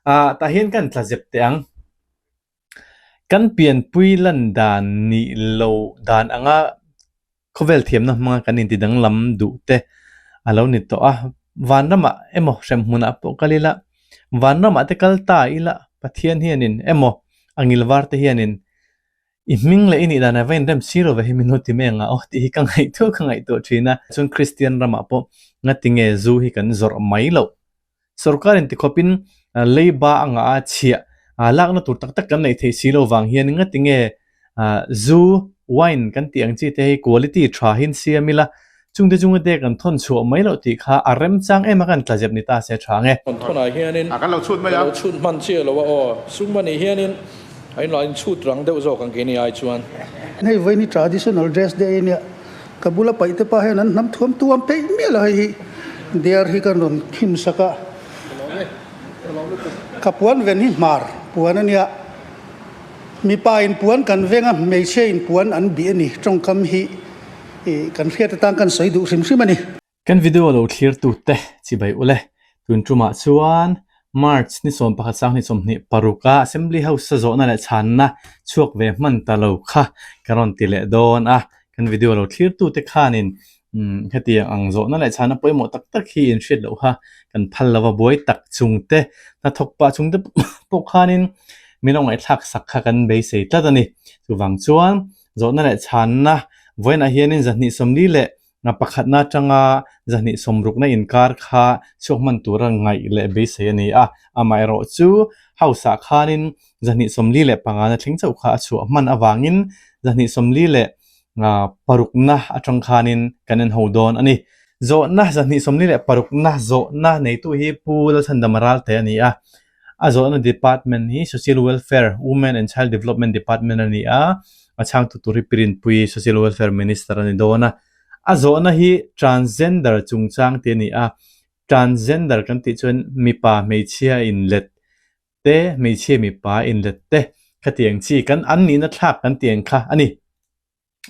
Ah tah hian kan tla zep teh ang. Kan pianpui lan dan nih lo dan anga khawvel thiamna hmanga kan inti danglam duh te a lo ni tawh a. Vanramah emaw hremhmunah pawh kal ila, vanramah te kal ta ila Pathian hianin emaw a ngilvar te hianin I hming leh i nih dan a va inrem si lo ve hi min lo ti mai ang a aw tih hi ka ngaihtuah ka ngaihtuah thin a. Chuan Kristian ramah pawh ngatinge zu hi kan zawrh mai loh. Sorkar in tikhawpin leiba a ngah a chhiah lakna tur tak tak kan neih theih si lo vang hian ngatinge zu, wine, kan tih ang chi te hi quality tha hi an siam ila Chungte chunga te kan thawn chhuah mai loh tih kha a remchang em a kan tlazep ni ta se tha nge. Kan thawnah hianin A kan lo chhut mai a. Ka lo chhut hman chiah lo a aw. Sum a nih hianin a inlo in chhut rang deuh zawk ang keini ai chuan. Hei vawiin hi traditional dress day a nia, ka bula paih te pa hian an hnam thuam tuam peih miah lo hei hi dear hi kan rawn khim sak a, ka puan ven hi hmar puan a nia, mipa in puan kan veng a hmeichhia in puan an bih a ni tawngkam hi. Ih, kan hriat atan kan sawi duh hrim hrim a ni. Kan video lo thlir tute chibai ule. Tun tumah chuan March ni 11 sang ni 26 a Assembly House a zawhna leh chhanna chhuak ve hman ta lo kha ka rawn ti leh dawn a. Kan video lo thlir tute khanin umm hetiang ang zawhna leh chhanna pawimawh tak tak hi in hriat loh kha kan phal lova buai tak chungte hnathawk pah chungte pawh khanin min lo ngaihthlak sak kha kan beisei tlat a ni. Chuvang chuan Zawhna leh chhanna vawiinah hianin 240 leh pakhatna atanga 260na inkar kha chhuak hman tura ngaih leh beisei a ni a. Amaherawh chu House-ah khanin 245na thleng chauh kha a chhuah hman avangin 246na atang khanin kan en ho dawn a ni. Zawhna 246na zawhna neitu hi Pu Lalchhandama Ralte a ni a. A zawhna department hi Social Welfare, Women and Child Development Department a ni a, a chhangtu tur hi Pi Rinpuii, Social Welfare Minister a ni dawn a. A zawhna hi Transgender chungchang tih a ni a, Transgender kan tih chuan mipa hmeichhia inlet te, hmeichhia mipa inlet te khatiang chi kan an nihna thlak kan tih ang kha a ni.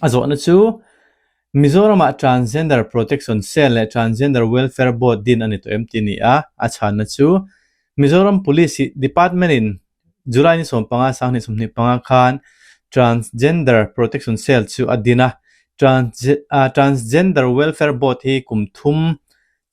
A zawhna chu Mizoramah Transgender Protection Cell leh Transgender Welfare Board din a ni tawh em tih a ni a, a chhanna chu Mizoram Police Department-in July ni 15 2025 khan Transgender Protection Cell chu a din a, Transgender Welfare Board hi kum thum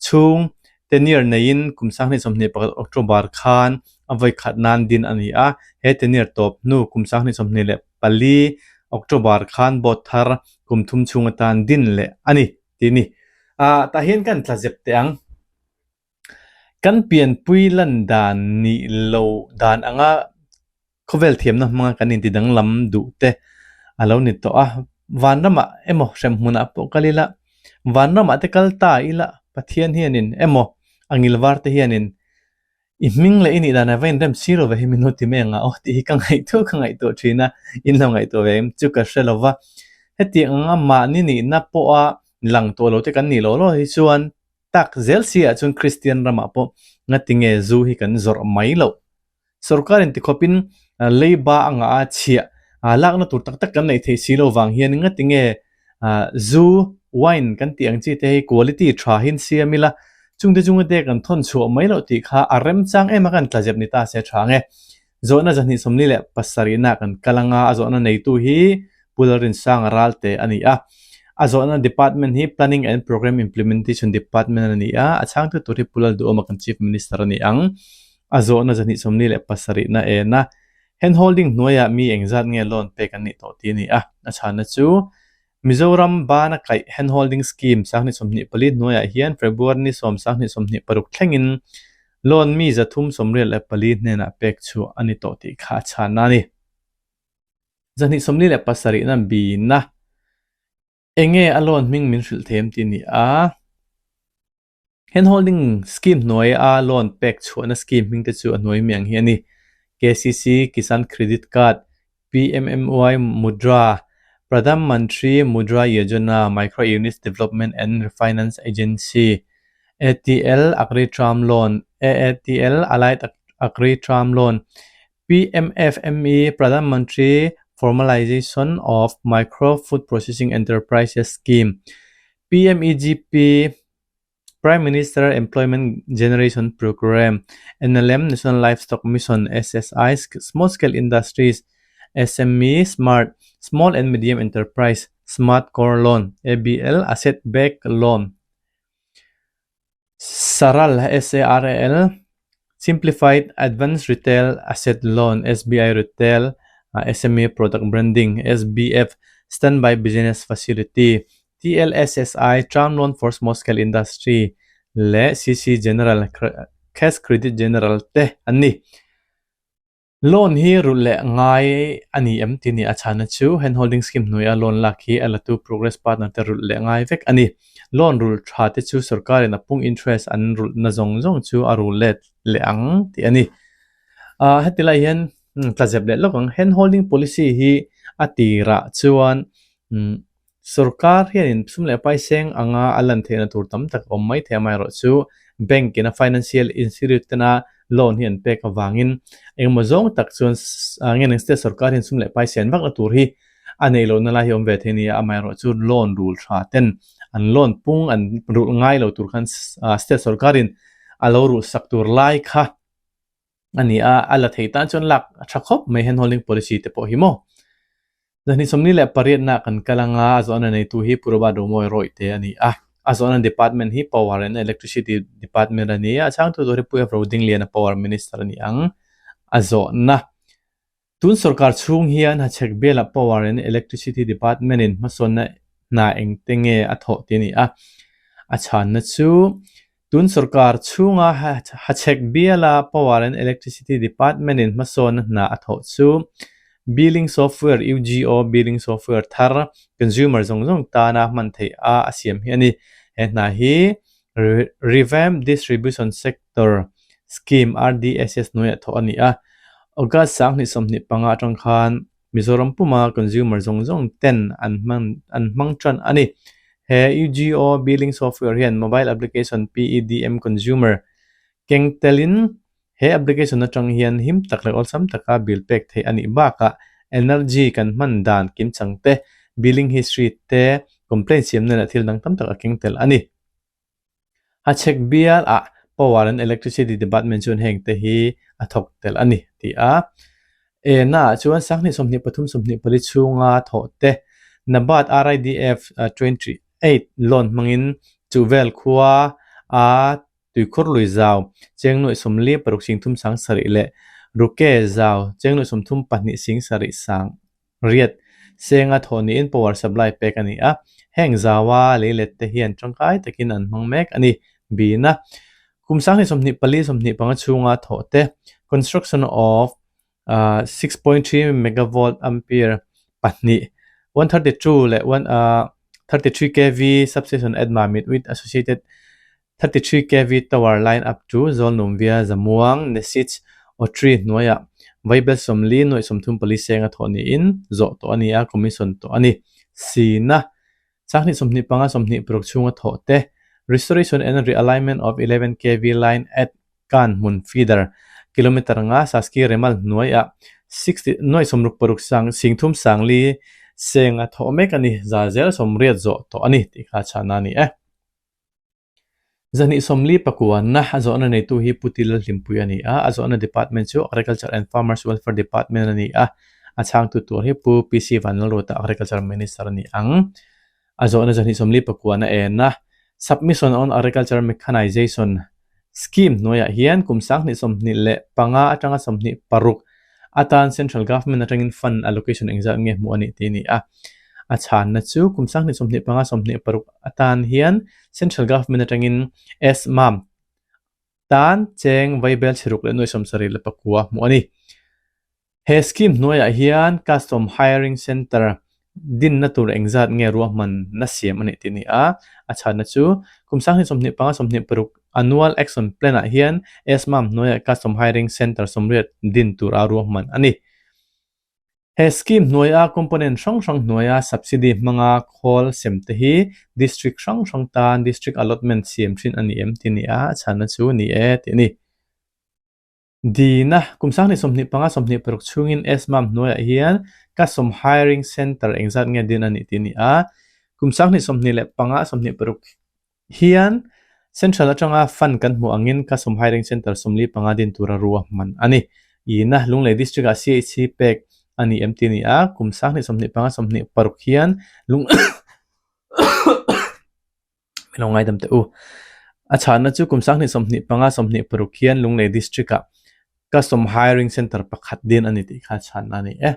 chhung tenure neiin kum 2021 October khan a vawi khat nan din a ni a, he tenure tawp hnu kum 2024 October khan board thar kum thum chhung atan din leh a ni tih a ni. Ah tah hian kan tla zep teh ang. Kan pianpui lan dan nih lo dan anga khawvel thiamna hmanga kan inti danglam duh te a lo ni tawh a. Vanramah emaw hremhmunah pawh kal ila, vanramah te kal ta ila Pathian hianin emaw a ngilvar te hianin I hming leh i nih dan a va inrem si lo ve hi min lo ti mai ang a aw tih hi ka ngaihtuah ka ngaihtuah thin a, in lo ngaihtuah ve em chu ka hre lo va. Hetiang anga mahni nihna pawha lang tawh lo te kan nih loh loh hi chuan tak zel si ah chuan Kristian ramah pawh ngatinge zu hi kan zawrh mai loh. Sorkar in tikhawpin leiba a ngah a chhiah lakna tur tak tak kan neih theih si lo vang hian ngatinge Zu, wine, kan tih ang chi te hi quality tha hi an siam ila, chungte chunga te kan thawn chhuah mai loh tih kha a remchang em a kan tlazep ni ta se tha nge. Zawhna 247 ah kan kal anga a zawhna neitu hi Pu Lalrinsanga Ralte a ni a. A zawhna department hi Planning and Programme Implementation Department a ni a, a chhangtu tur hi Pu Lalduhawma kan Chief Minister a ni ang. A zawhna 247 na en a. Handholding hnuaiah mi engzat nge loan pek an nih tawh tih a ni a, a chhanna chu Mizoram bana kaih Handholding Scheme 2024 hnuaiah hian February ni 10 2026 thlengin loan mi 384 hnenah pek chhuah a ni tawh tih kha a chhanna a ni. 247 na bina enge a loan hming min hrilh thei em tih a ni a. Handholding scheme hnuai a loan pek chhuahna scheme hming te chu a hnuai mi ang hi a ni. KCC, Kisan Credit Card, PMMY Mudra, Pradhan Mantri Mudra Yojana, Micro Units Development and Refinance Agency, ATL Agri Term Loan, AATL Allied Agri Term Loan, PMFME, Pradhan Mantri Formalization of Micro Food Processing Enterprises Scheme, PMEGP. Prime Minister Employment Generation Programme, NLM, National Livestock Mission, SSI, Small Scale Industries, SME, Smart, Small and Medium Enterprise, Smart Core Loan, ABL, Asset Backed Loan, Saral, SARAL, Simplified Advance Retail Asset Loan, SBI Retail, SME Product Branding, SBF, Standby Business Facility, TLSSI, Term Loan for Small Scale Industry, leh CC General, Cash Credit General te an ni. Loan hi rulh leh ngai a ni em tih ni a chhana chu hand holding scheme hnuaia loan lak hi a latu progress partner te rulh leh ngai vek a ni. Loan rulh tha te chu sorkarin a pung interest an rulh na zawng zawng chu a rul let leh ang tih a ni. Ahh heti lai hian tla zep leh lawk ang hand holding policy hi a tirah chuan umm Sorkar hianin sum leh pai seng anga a lan theihna tur tam tak a awm mai thei amaherawh chu bank in a financial institute tena loan hi an pek avangin engemaw zawng tak chuan nge nang state sorkar hian sum leh pai sen vakna tur hi a neih lohna lai hi a awm ve thei a ni a, amaherawh chu loan rul tha ten an loan pung an rulh ngai lo tur khan state sorkarin a lo rulh sak tur lai kha a ni a, a la thei tan chuan lak a tha khawp mai hand holding policy te pawh hi maw. Zahnih 48 na kan kal anga a zawhna neitu hi Pu Robert Romawi rawih te a ni a, a zawhna department hi Power and Electricity Department a ni a, a chhangtu tur hi Pu F Rodingliana Power Minister a ni ang. A zawhna Tun sorkar chhung hian Hachhek biala Power and Electricity Department in hmasawnna hna engte nge a thawh tih a ni a, a chhanna chu Tun sorkar chhunga Hachhek biala Power and Electricity Department in hmasawnna hna a thawh chu Billing Software UGO Billing Software thar consumer zawng zawng tana hman theih a a siam hi a ni. He hna hi Revamped Distribution Sector Scheme, RDSS, hnuaiah thawh a ni a. August 2025 atang khan Mizoram puma consumer zawng zawng ten an hman an hmang tan a ni. He UGO billing software hian mobile application PEDM Consumer keng telin he application atang hian him tak leh awlsam taka bill pek theih a nih bakah energy kan hman dan kimchang te, billing history te, complaint siamna leh thil dang tam tak a keng tel a ni. A chhek bial ah Power and Electricity Department chuan heng te hi a thawk tel a ni tih a. Ena ah chuan 2023 24 chhunga thawh te NABARD RIDF 28 loan hmangin Chuhvel khua a tuikhur lui zau cheng nuaih sawmli paruk sing thum sang sarih leh Ruke zau cheng nuaih sawmthum pahnih sing sarih sang Riat senga thawh niin power supply pek a ni a, heng zaua leilet te hian tangkai takin an hmang mek a ni. Bina, Kum 2024 25 chhunga thawh te, Construction of 6.3 megavolt ampere pahnih, 132 leh 33 kv substation at Mamit with associated 33 kv tower line up to Zawlnum via Zamuang, Nesich, Awtree hnuaiah Vaibel 40 nuaih 34 senga thawh niin zawh tawh a ni a, commission tawh a ni. Sina, 2025 26 chhunga thawh te, Restoration and realignment of 11 kv line at Kanhmun feeder, kilometre nga Saski Remal hnuaiah 60 nuaih 66 sang singthum sangli senga thawh mek a ni, za zel 80 zawh tawh a ni tih kha chhana a ni e. 249na a zawhna neitu hi Pu Tila Hlimpui a ni a, a zawhna department chu Agriculture and Farmers Welfare Department a ni a, a chhangtu tur hi Pu PC Vanlalruata Agriculture Minister a ni ang. A zawhna 249na en a, Submission on Agriculture Mechanization Scheme hnuaiah hian kum 2025 atanga 26 atan Central Government atangin fund allocation engzat nge hmuh a nih tih a ni a. A chhanna chu kum 2025 26 atan hian Central Government atangin SMAM tan cheng vaibel chheruk leh nuai sawmsarih leh pakua hmuh a ni. He scheme hnuaiah hian Custom Hiring Centre dinna tur engzat nge ruahmanna siam a nih tih a ni a, a chhanna chu kum 2025 26 Annual Action Plan ah hian SMAM hnuaiah Custom Hiring Centre 80 din tura ruahman a ni. He scheme hnuaia component hrang hrang hnuaia subsidy hmanga khawl sem te hi district hrang hrang tan district allotment siam thin a ni em tih a ni a, a chhanna chu ni e tih a ni. Dina, kum 2025 26 chhungin SMAM hnuaiah hian Custom Hiring Centre engzat nge din a nih tih a ni a, kum 2025 26 hian. Central atanga fund kan hmuh angin Custom Hiring Centre 45 din tura ruahman a ni. Ina Lunglei District-ah CHC pek a ni em tih a ni a, kum 2025 26 hian Lung Min lo ngaidam teh u. A chhanna chu kum 2025 26 hian Lunglei District-ah Custom Hiring Centre pakhat din a ni tih kha chhanna a ni e.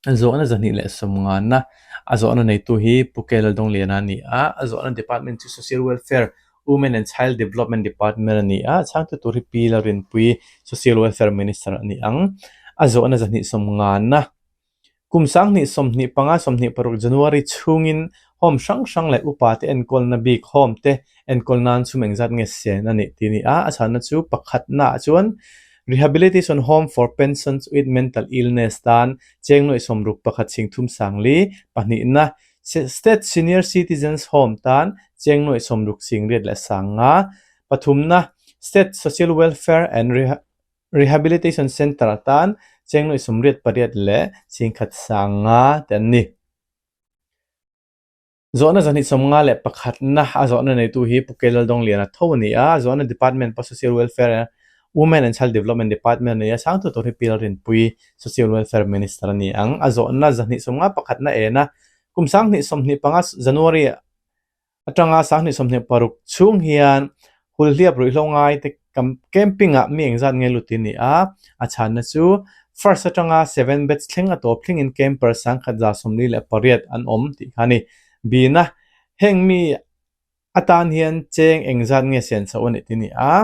Zawhna 290na a zawhna neitu hi Pu K Laldawngliana a ni a, a zawhna department chu Social Welfare, Women and Child Development Department a ni a, chhangtu tur hi Pi Lalrinpuii Social Welfare Minister a ni ang. A zawhna 250na kum 2025 26 January chhungin home hrang hrang leh upa te enkawlna bik home te enkawl nan chhum engzat nge sen a nih tih a ni a, a chhanna chu pakhatnaah chuan Rehabilitation Home for Persons with Mental Illness tan cheng nuaih sawmruk pakhat chhing thum sang li, pahnihna, State Senior Citizens Home tan cheng nuaih sawmruk chhing riat leh sang nga, pathumna, State Social Welfare and Rehabilitation Centre tan cheng nuaih sawmriat pariat leh chhing khat sang nga te an ni. Zawhna 251na a zawhna neitu hi Pu K Laldawngliana tho a ni a, a zawhna Department pawh Social Welfare, Women and Child Development Department a ni a, chhangtu tur hi Pi Lalrinpuii, Social Welfare Minister a ni ang. A zawhna 251na ena kum 2025 January atanga 2026 chhung hian Hulhliap ruihhlo ngai te camping ah mi engzat nge lut tih a ni a, a chhanna chu first atanga seven batch thleng a tawp thlengin camper 1148 an awm tih kha a ni. Bina, heng mi atan hian cheng engzat nge sian chhoh a nih tih a ni a,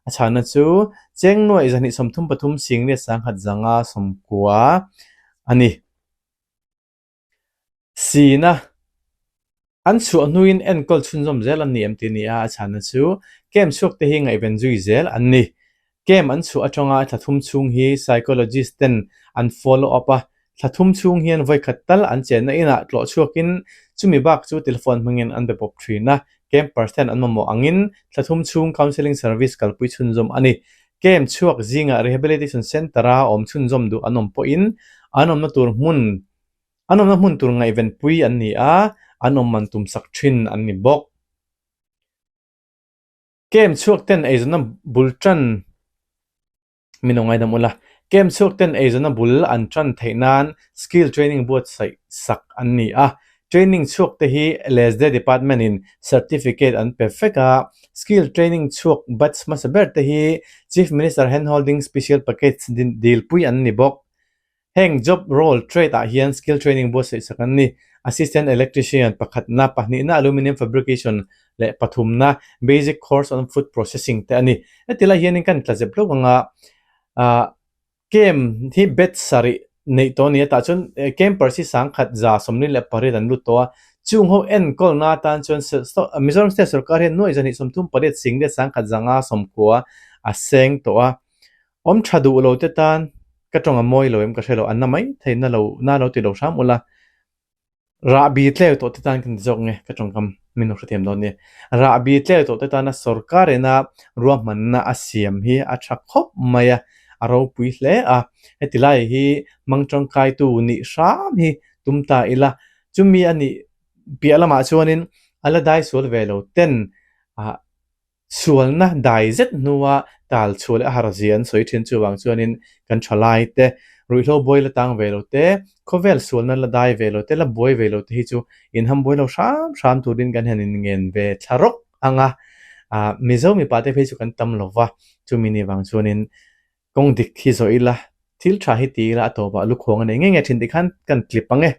a chhanna chu cheng nuaih 233 singriat 1190 a ni. Sina, An chhuah hnuin enkawl chhunzawm zel an ni em tih a ni a, a chhanna chu camp chhuak te hi ngaihven zui zel an ni. Camp an chhuah atanga thla thum chhung hi psychologist ten an follow up a, thla thum chhung hian vawikhat tal an chenna inah tlawh chhuakin chumi bak chu telephone hmangin an be pawp thin a, campers ten an mamawh angin thla thum chhung counselling service kalpui chhunzawm a ni. Camp chhuak zingah rehabilitation centre-a awm chhunzawm duh an awm pawhin an awmna tur hmun An awmna hmun tur ngaihvenpui an ni a, an awm man tum sak thin an ni bawk. Camp chhuak ten eizawnna bul tan min lo ngaidam ula. Camp chhuak ten eizawnna bul an tan theih nan skill training buatsaih sak an ni a. Training chhuak te hi LSD department in certificate an pe vek a. Skill training chhuak batch hmasa ber te hi Chief Minister Handholding Special Package dilpui an ni bawk. Heng job role trade ah hian skill training buatsaih sak an ni. Assistant Electrician, pakhatna, pahnihna Aluminium Fabrication leh pathumna Basic Course on Food Processing te a ni. Heti lai hianin kan tla zep hlauh anga ah camp hi batch sarih neih tawh a ni a, tah chuan campers hi 1128 an lut tawh a, chung ho enkawlna atan chuan Mizoram State sorkar hian nuaih 238 sing leh 1190 a seng tawh a. Awm tha duh lo te tan ka tawng a mawi lo em ka hre lo, an na mai thei na lo na lo ti lo hram ula, rahbi tleu tawh te tan ka ni zawk nge ka tawngkam min lo hrethiam dawn nia. Rahbi tleu tawh te tana sorkar ina ruahmanna a siam hi a tha khawp mai a, a ropui hle a, heti lai hi hmang tangkaitu nih hram hi tum ta ila, chumi a nih piah lamah chuanin a la dai sual ve lo ten ah Sualna dai zet hnua tal chhuah leh a har zia an sawi thin chuvang chuanin kan thalai te, ruihhlo buai la tang ve lo te, khawvel sualna la dai ve lo te, la buai ve lo te hi chu inham buai lo hram hram turin kan han inngen ve thla rawk ang a. Ah, Mizo mipa te phei chu kan tam lo va, chumi ni vang chuanin kawng dik hi zawh ila, thil tha hi ti ila a tawpah lukhuang a nei ngei ngei thin tikhan kan tlip ang e.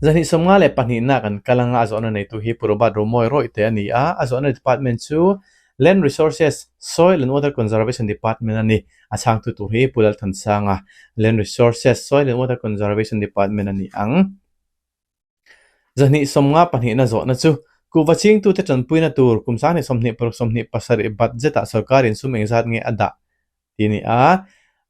252 nah kan kal anga a zawhna neitu hi Pu Robert Romawi rawih te a ni a, a zawhna department chu Land Resources, Soil and Water Conservation Department a ni. A chhangtu tur hi Pu Lalthansanga, Land Resources, Soil and Water Conservation Department a ni ang. 252 na zawhna chu kuhva chingtute tanpuina tur kum 2026 27 budget-ah sorkarin sum engzat nge a dah tih a ni a,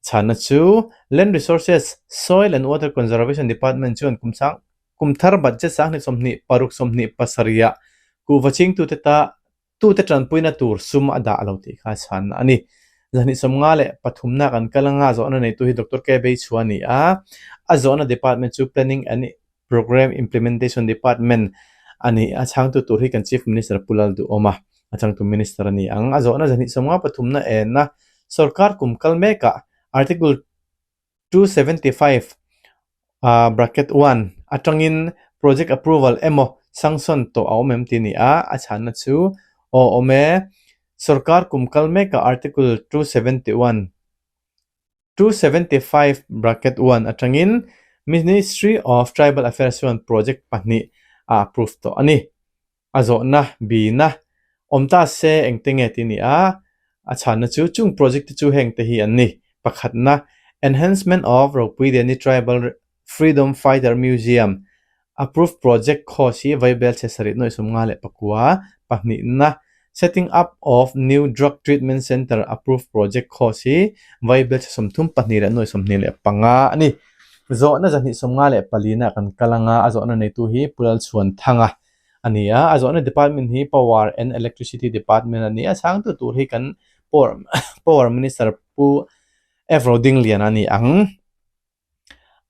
chhanna chu Land Resources, Soil and Water Conservation Department chuan kum sang kum thar budget 2026 27 ah kuhva chingtute ta tute tanpuina tur sum a dah lo tih kha chhanna a ni. 253 na kan kal anga zawhna neitu hi Doctor K Beichhua a ni a, a zawhna department chu Planning and Programme Implementation Department A ni, a chhangtu tur hi kan Chief Minister Pu Lalduhawma a changtu Minister a ni ang. A zawhna zahnih sawmnga pathumna enna sorkar kum kal mekah Article 275 bracket one atangin project approval emaw sanction tawh a awm em tih a ni a, a chhanna chu aw awm e. Sorkar kum kal mekah Article 271 275 bracket one atangin Ministry of Tribal Affairs chuan project pahnih a approve tawh a ni. A zawhna, bina, awm ta se engte nge tih a ni a, a chhanna chu chung project te chu heng te hi an ni. Pakhatna, Enhancement of Ropuiliani Tribal Freedom Fighter Museum Approved Project cost hi Vaibel chhe sarih nuaih sawmnga leh pakua, pahnihna, Setting up of New Drug Treatment Centre Approved Project cost hi Vaibel chhe 32 leh nuaih 25 a ni. Zawhna zahnih sawmnga leh palina kan kal anga a zawhna neitu hi Pu Lalchhuanthanga a ni a, a zawhna department hi Power and Electricity Department a ni a, chhangtu tur hi kan Power Minister Pu F Rodingliana a ni ang.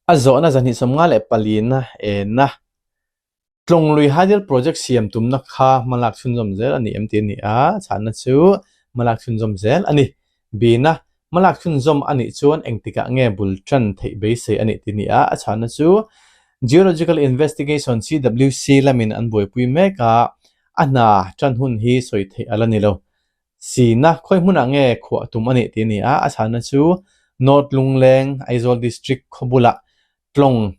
A zawhna zahnih sawmnga leh palina enna Tlawnglui Hydel Project siam tumna kha hmalak chhunzawm zel a ni em tih a ni a, chhanna chu hmalak chhunzawm zel a ni. Bina, hmalak chhunzawm a nih chuan engtikah nge bul tan theih beisei a nih tih a ni a, a chhanna chu Geological Investigation CWC lamin an buaipui mek a, a hna tan hun hi sawi theih a la ni lo. Sina khawi hmunah nge khuah tum a nih tih a ni a, a chhanna chu North Lungleng, Aizawl District khaw bulah Tlawng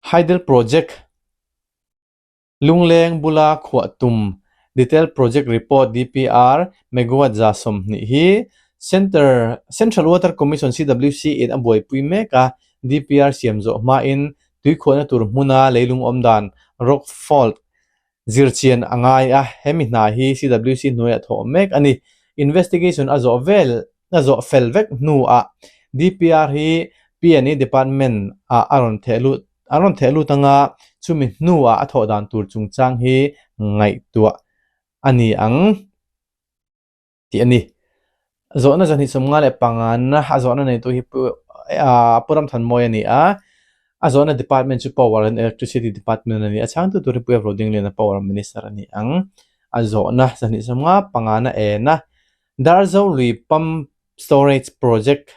Hydel Project Lungleng bula khuah tum Detail Project Report, DPR, megawatt 120 hi Centre Central Water Commission, CWC, in a buaipui mek a, DPR siam zawh hmain tuikhuahna tur hmuna leilung awm dan, rock fault, Zirchian a ngai a, hemi hna hi CWC hnuaiah thawh mek a ni. Investigation a zawh vel a zawh fel vek hnuah DPR hi PNE Department ah a rawn theh lut a rawn theh lut anga chumi hnuah a thawh dan tur chungchang hi ngaihtuah a ni ang. tih a ni. Zawhna zahnih 55na a zawhna neitu hi Pu Pu Ramthanmawi a ni a, a zawhna department chu Power and Electricity Department a ni a, chhangtu tur hi Pu Evro Dingliana Power Minister a ni ang. A zawhna zahnih 55na ena Darzo lui Pump Storage Project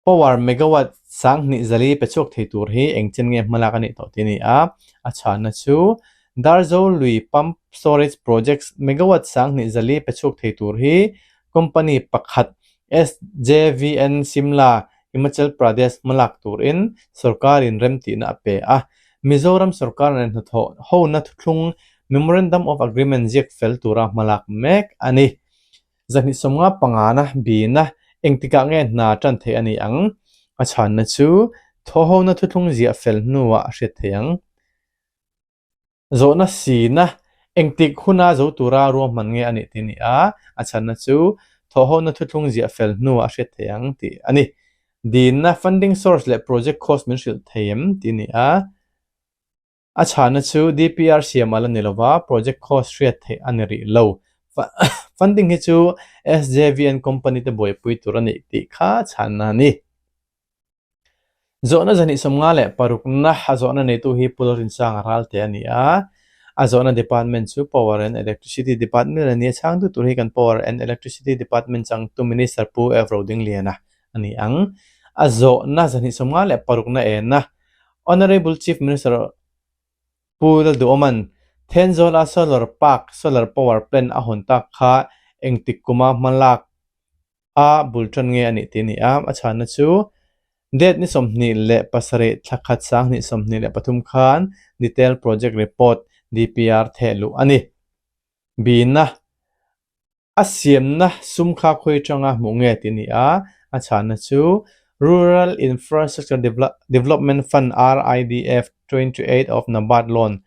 Power megawatt 2000 pe chhuak thei tur hi engchen nge hmalak a nih tawh tih a ni a, a chhanna chu Darzo lui Pump Storage Projects megawatt 2000 pe chhuak thei tur hi company pakhat SJVN Simla, Himachal Pradesh hmalak turin sorkarin remtihna a pe a. Mizoram sorkar nen hnathawh hona thuthlung Memorandum of Agreement ziak fel tura hmalak mek a ni. 255na bina engtikah nge hna tan theih a ni ang? A chhanna chu thawhhona thuthlung ziah fel hnuah a hriat theih ang. Zawhna sina engtik huna zo tura ruahman nge a nih tih a ni a, a chhanna chu thawhhona thuthlung ziah fel hnuah a hriat theih ang tih a ni. Dinna, funding source leh project cost min hrilh thei em tih a ni a. A chhahna chu DPR siam a la ni lova, project cost hriat theih a ni rih lo. Funding hi chu SJVN company te buaipui tur a nih tih kha chhanna a ni. Zawhna 256na a zawhna neitu hi Pu Lalrinsanga Ralte a ni a, a zawhna department chu Power and Electricity Department a ni a, chhangtu tur hi kan Power and Electricity Department changtu Minister Pu Ev Rodingliana a ni ang. A zawhna 256na ena Honourable Chief Minister Pu Lalduhawma'n Thenzawla Solar Park Solar Power Plant a hawn tak kha engtik kuma hmalak a bul tan nge a nih tih a ni a, a chhanna chu date ni 27 thla khat 2023 khan Detailed Project Report, DPR, theh luh a ni. Bina. A siamna sum kha khawi atanga hmuh nge tih a ni a, a chhanna chu Rural Infrastructure Development Fund, RIDF, 28 of NABARD loan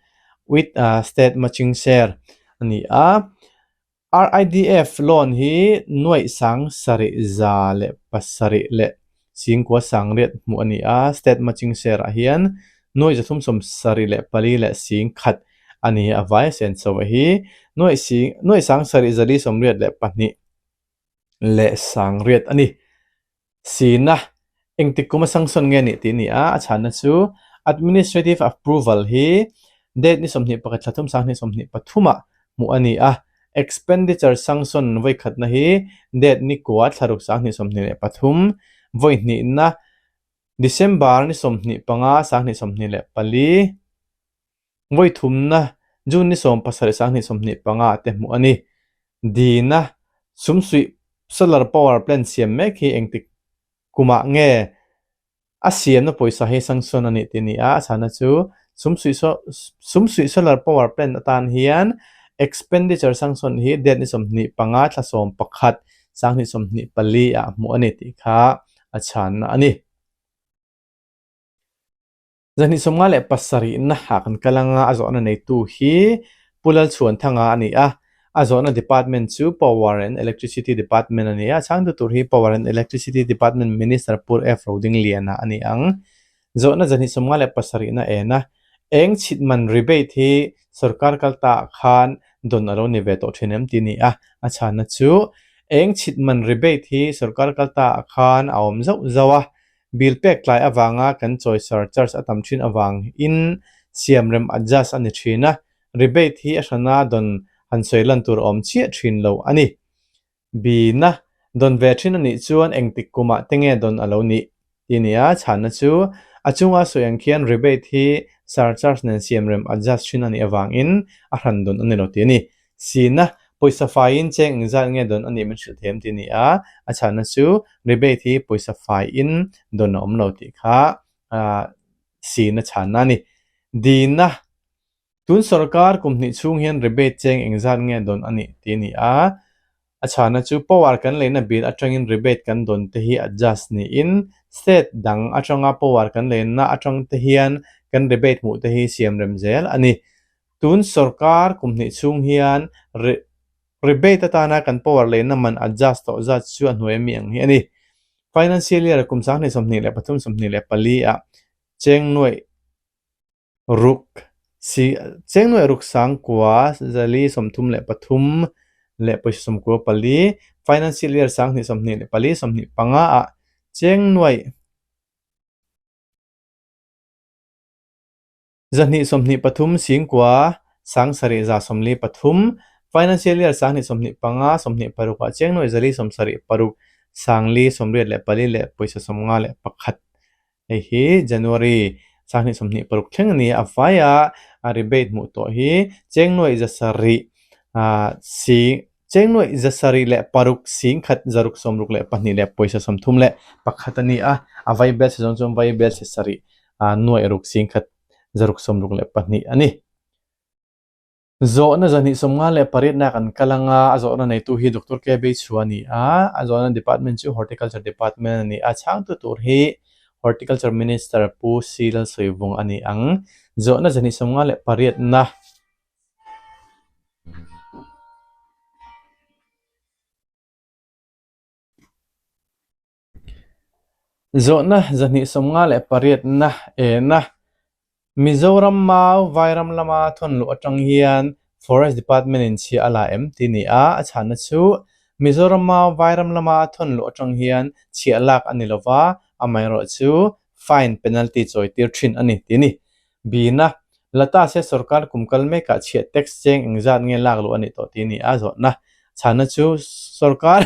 with state matching share a ni a. RIDF loan hi nuaih sang sarih za leh pasarih leh singkua sangriat hmuh a ni a, state matching share ah hian nuaih zathum sawmsarih leh pali leh sing khat a ni a vai a senso a hi nuaih sing nuaih sang sarih zali sawmriat leh pahnih leh sangriat a ni. Sina engtik kum a sanction nge nih tih a ni a, a chhanna chu administrative approval hi. Date ni 21 thla thum sang hnih 23 ah hmuh a ni a. Expenditure sanction vawi khatna hi date ni kua thla ruk sang hnih 23, vawi hnihna December ni 25 sang hnih 24, vawi thumna June ni 17 sang hnih 25 ah te hmuh a ni. Dina sumsuih solar power plant siam mek hi engtik kumah nge A siamna pawisa hi sanction a nih tih a ni a, a chhana chu Sumsuih Solar Power Plant atan hian expenditure sanction hi date ni 25 thla 11 sanghnih 24 ah hmuh a ni tih kha a chhanna a ni. Zahnih 57 na ah kan kal anga a zawhna neitu hi Pu Lalchhuanthanga a ni a, a zawhna department chu Power and Electricity Department a ni a, chhangtu tur hi Power and Electricity Department Minister Pu F Rodingliana a ni ang. Zawhna zahnih 57 na en a, eng chhit man rebate hi sorkar kal ta ah khan dawn a lo ni ve tawh thin em tih a ni a, a chhanna chu eng chhit man rebate hi sorkar kal ta ah khan a awm zauh zauh a, Bill pek tlai avanga kan chawi surcharge a tam thin avangin siamrem adjust a ni thin a, rebate hi a hrana dawn han sawi lan tur a awm chiah thin lo a ni. Bina dawn ve thin a nih chuan engtik kumah te nge dawn a lo nih tih a ni a, chhanna chu a chunga sawi ang khian rebate hi surcharge nen siamrem adjust thin a nih avangin a hran dawn a ni lo tih a ni. Sina, pawisa faiin cheng engzat nge dawn a nih min hrilh thiam tih a ni a, a chhanna chu rebate hi pawisa faiin dawn a awm lo tih kha sina chhanna a ni. Dina, tun sorkar kum hnih chhung hian rebate cheng engzat nge dawn a nih tih a ni a, a chhanna chu power kan leina bill atangin rebate kan dawn te hi adjust niin state dang atanga power kan leina atang te hian kan rebate hmuh te hi siamrem zel a ni. Tun sorkar kum hnih chhung hian rebate atana kan power leina man adjust tawh zat chu a hnuai ami ang hi a ni. Financial year kum 2023 24 ah cheng nuaih ruk si cheng nuaih ruk sangkua zali 33 leh pawisa 94, financial year 2024 25 ah cheng nuaih 223 singkua 7173, Financial Year 2025 26 ah cheng nuaih 476 484 leh pawisa 51. Hei hi January 2026 thleng a ni a, a vaia a rebate hmuh tawh hi cheng nuaih 700 sing cheng nuaih 706 singkhat 662 leh pawisa 31 a ni a, a vai bel chhe zawng chuan vai bel chhe sarih nuaih ruk singkhat 662 a ni. Zawhna 258 na kan kal anga a zawhna neitu hi Doctor K Beichhua a ni a, a zawhna department chu Horticulture Department a ni a, chhangtu tur hi Horticulture Minister Pu C Lalsawivung a ni ang. Zawhna 258 na. Zawhna 258 na ena Mizoram mau Vairam lama thawn luh atang hian Forest Department in chhia a la em tih a ni a, a chhanna chu Mizoram mau Vairam lama thawn luh atang hian chhia lak a ni lova, amaherawh chu fine penalty chawi tir thin a ni tih a ni. Bina, Lata se sorkar kum kal mekah chhia tax cheng engzat nge lak luh a nih tawh tih a ni a, zawhna chhanna chu sorkar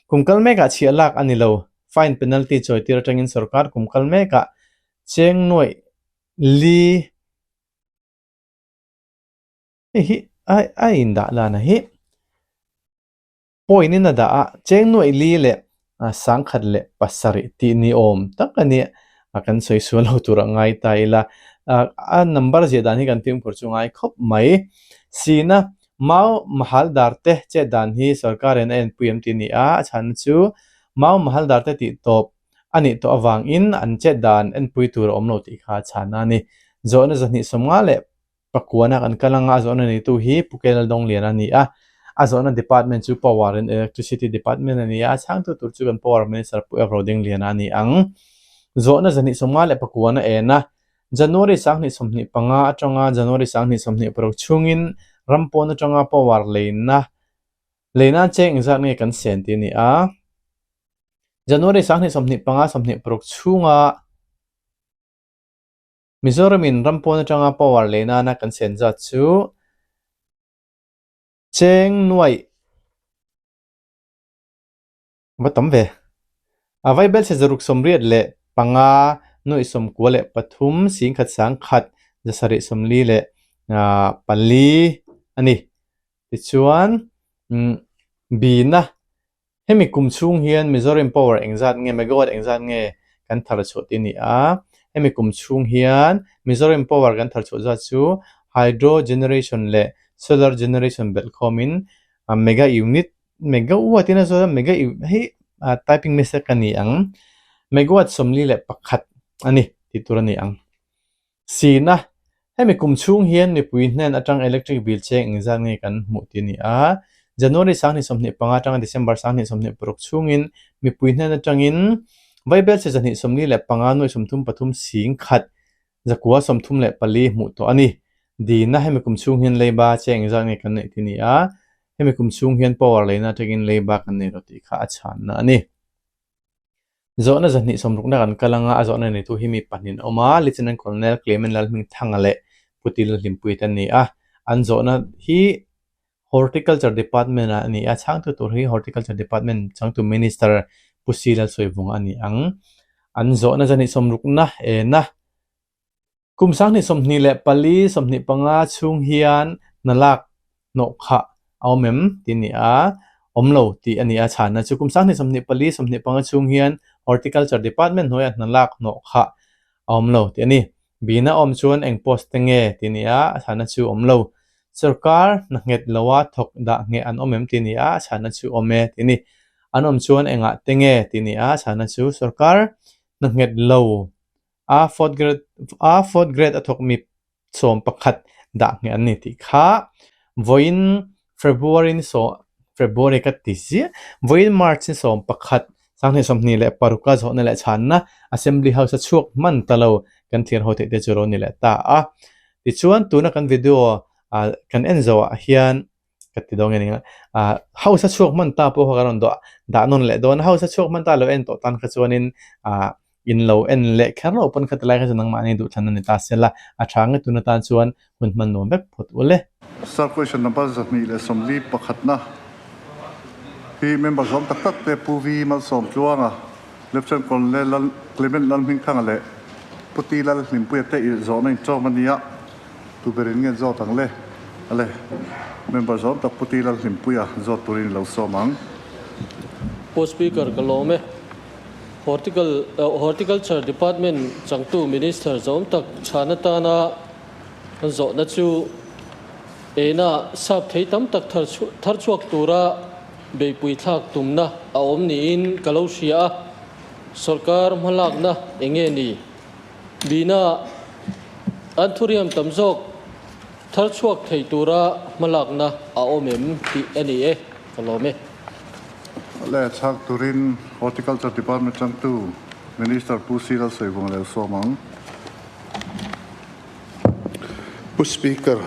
Kum kal mekah chhiah lak a ni lo. Fine penalty chawi tir atangin sorkar kum kal mekah cheng nuaih li hei hi a indah dan a hi point in a dah a, cheng nuaih li leh 1007 tih ni awm tak a ni a, kan sawi sual lo tur a ngai ta ila. A number ziah dan hi kan fimkhur chu ngai khawp mai. Sina Mau Mahal Darte chet dan hi sorkarin a enpui em tih a ni a, a chhanna chu Mau Mahal Darte tih tawp a nih tawh avangin an chet dan enpui tur a awm lo tih kha a chhanna a ni. Zawhna 259 a kan kal anga a zawhna neitu hi Pu Kel Dawnglian a ni a, a zawhna department chu Power and Electricity Department a ni a, a chhangtu tur chu kan Power Minister Pu Evro Dingliana a ni ang. Zawhna 259 a en a, January 2025 atanga January 2026 chhungin ram pawn atanga power leina leina cheng engzat nge kan sen tih a ni a. January 2025 26 chhunga Mizoramin ram pawn atanga power lei nana kan sen zat chu cheng nuaih va tam ve. A vaibelchhe zaruk 85 93 10 744 a ni. Tichuan, bina Hemi kum chhung hian Mizoram Power engzat nge, megawatt engzat nge kan thar chhuah tih a ni a. Hemi kum chhung hian Mizoram Power kan thar chhuah zat chu Hydro Generation leh Solar Generation belh khawmin mega unit, megawatt in a zawt a, mega hei typing mistake a ni ang, megawatt 41 a ni tih tur a ni ang. Sina, Hemi kum chhung hian mipui hnen atang electric bill cheng engzat nge kan hmuh tih a ni a. January 2025 atanga December 2026 chhungin mipui hnen atangin vaibelchhe 245 nuai33 sing khat 934 hmuh tawh a ni. Dina, Hemi kum chhung hian leiba cheng engzat nge kan neih tih a ni a. Hemi kum chhung hian power leina atangin leiba kan nei lo tih kha a chhanna a ni. Zawhna 260na kan kal anga a zawhna neitu hi mi pahnih an awm a, Lieutenant Colonel Clement Lalhmingthanga leh Pu Til Hlimpuii te an ni a. An zawhna hi Horticulture Department ah a ni a, chhangtu tur hi Horticulture Department changtu Minister Pu Si Lalsawivunga a ni ang. An zawhna 260na ena. Kum 2024, 25 chhung hian hna lak hnawh khah a awm em tih a ni a, awm lo tih a ni a chhanna chu kum 2024, 25 chhung hian Horticulture Department hnuaiah hna lak hnawh khah a awm lo tih a ni. Bina awm chuan eng post te nge tih a ni a, a chhanna chu awm lo. Sorkar hna nghet loa thawk dah ngheh an awm em tih a ni a, a chhanna chu awm e tih a ni. An awm chuan engah te nge tih a ni a, a chhanna chu sorkar hna nghet lo A fourth grade a fourth grade a thawk mi 11 dah ngheh an ni tih kha vawiin February ni saw February ka ti ziah vawiin March ni 11 2026 a zawhna leh chhanna Assembly House a chhuak hman ta lo kan thlir ho theih te chu ro ni leh ta a tichuan tuna kan video ah kan en zawh ah hian ka ti dawn nge ni ah house a chhuak hman ta pawh kha ka rawn dawh dah nawn leh dawn a house a chhuak hman ta lo en tawh tan kha chuanin ah in lo en leh kher loh pawn kha tilai kha chu nangmahni duhthlan a ni ta sela a tha nge tun atan chuan hun hman nuam vek phawt ul e. Sir question number 241na hi member zawm tak tak te Pu V Malsawmtluanga, Lieutenant Colonel Lal Clement Lalhmingthanga leh Pu T Lalhlimpuia te i zawhna inṭawm a nia. Tu berin nge zawt ang le? Ale, member zawm tak Pu T Lalhlimpuia zawt turin i lo sawm ang. Pu Speaker, ka lawm e. Horticulture Department changtu Minister zawm tak chhan atana an zawhna chu eina sap thei tam tak thar chhuak tura beihpui thlak tumna a awm niin ka lo hria a, sawrkar hmalakna enge ni? Bina an thuriam tam zawk thar chhuak thei tura hmalakna a awm em tih a ni e, ka lawm e. Le chhak turin Horticulture Department changtu Minister Pu C Lalsawivunga leh sawm ang. Pu Speaker,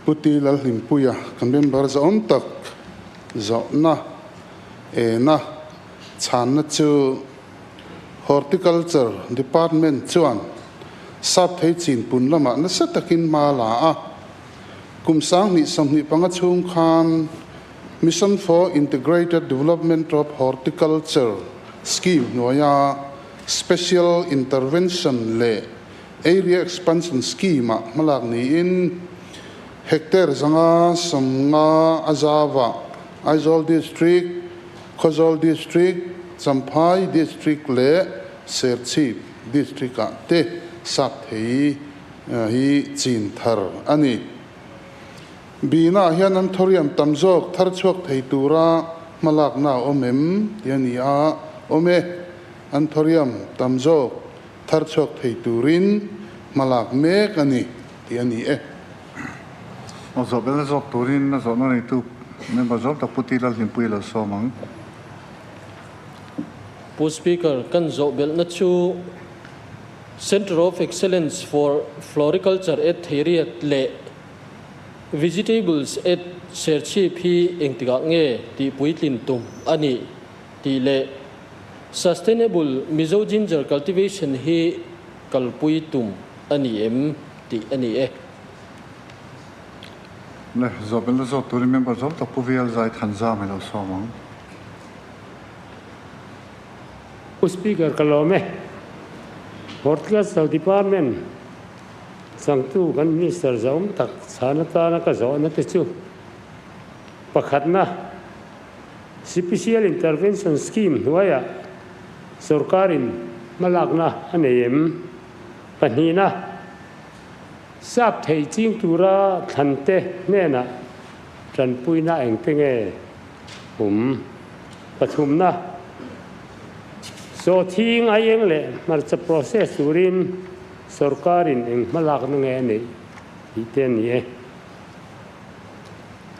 Pu T Lalhlimpuia ka member zahawm tak zawhna ena chhanna chu Horticulture Department chuan sap thei chin pun lamah nasa takin hma la a. Kum 2025 chhung khan Mission for Integrated Development of Horticulture Scheme hnuaia Special Intervention leh Area Expansion Scheme-ah hmalak niin hectare 550 a zauah Aizawl District, Khawzawl District, Champhai District leh Serchhip District-ah te sap thei hi chin thar a ni. Bina hian an thawriam tam zawk thar chhuak thei tura hmalakna a awm em tih a ni a, awm e, an thawriam tam zawk thar chhuak thei turin hmalak mek a ni tih a ni e. Aw zawh belna zawk turin a zawhna neitu member zawm tak Pu T Lalhlimpuii lo sawm ang. Pu Speaker, kan zawh belhna chu Centre of Excellence for Floriculture at Theiriat leh Vegetables at Serchhip hi engtikah nge tih puitlin tum a nih tih leh Sustainable Mizo Ginger Cultivation hi. kalpui tum a ni em tih a ni e. Le, zawh belh na zawt turin member zawm tak Pu VL Zai Thanzam i lo sawm ang. Pu Speaker ka lawm e. Horticulture Department changtu kan Minister zawm tak chhan atana ka zawhna te chu pakhatna Special Intervention Scheme hnuaiah sorkarin hmalakna a nei em? Pahnihna, sap theih ching tura thlante hnenah tanpuina engte nge awm? Pathumna, sawhthing aieng leh hmarcha process turin sorkarin eng hmalakna nge a neih tih te a ni e.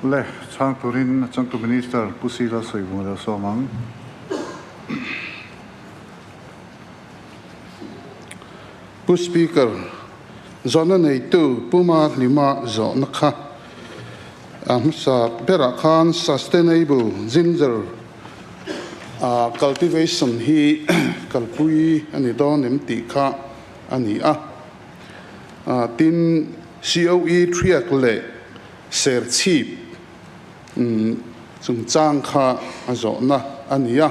Le, chhang turin a changtu Minister Pu Sila Sawivung a lo sawm ang. Pu Speaker, zawhna neitu Pu Mahlima zawhna kha a hmasa berah khan Sustainable Ginger Cultivation hi kalpui a ni dawn em tih kha a ni a. Tin, COE thiak leh Serchhip chungchang kha a zawhna a ni a.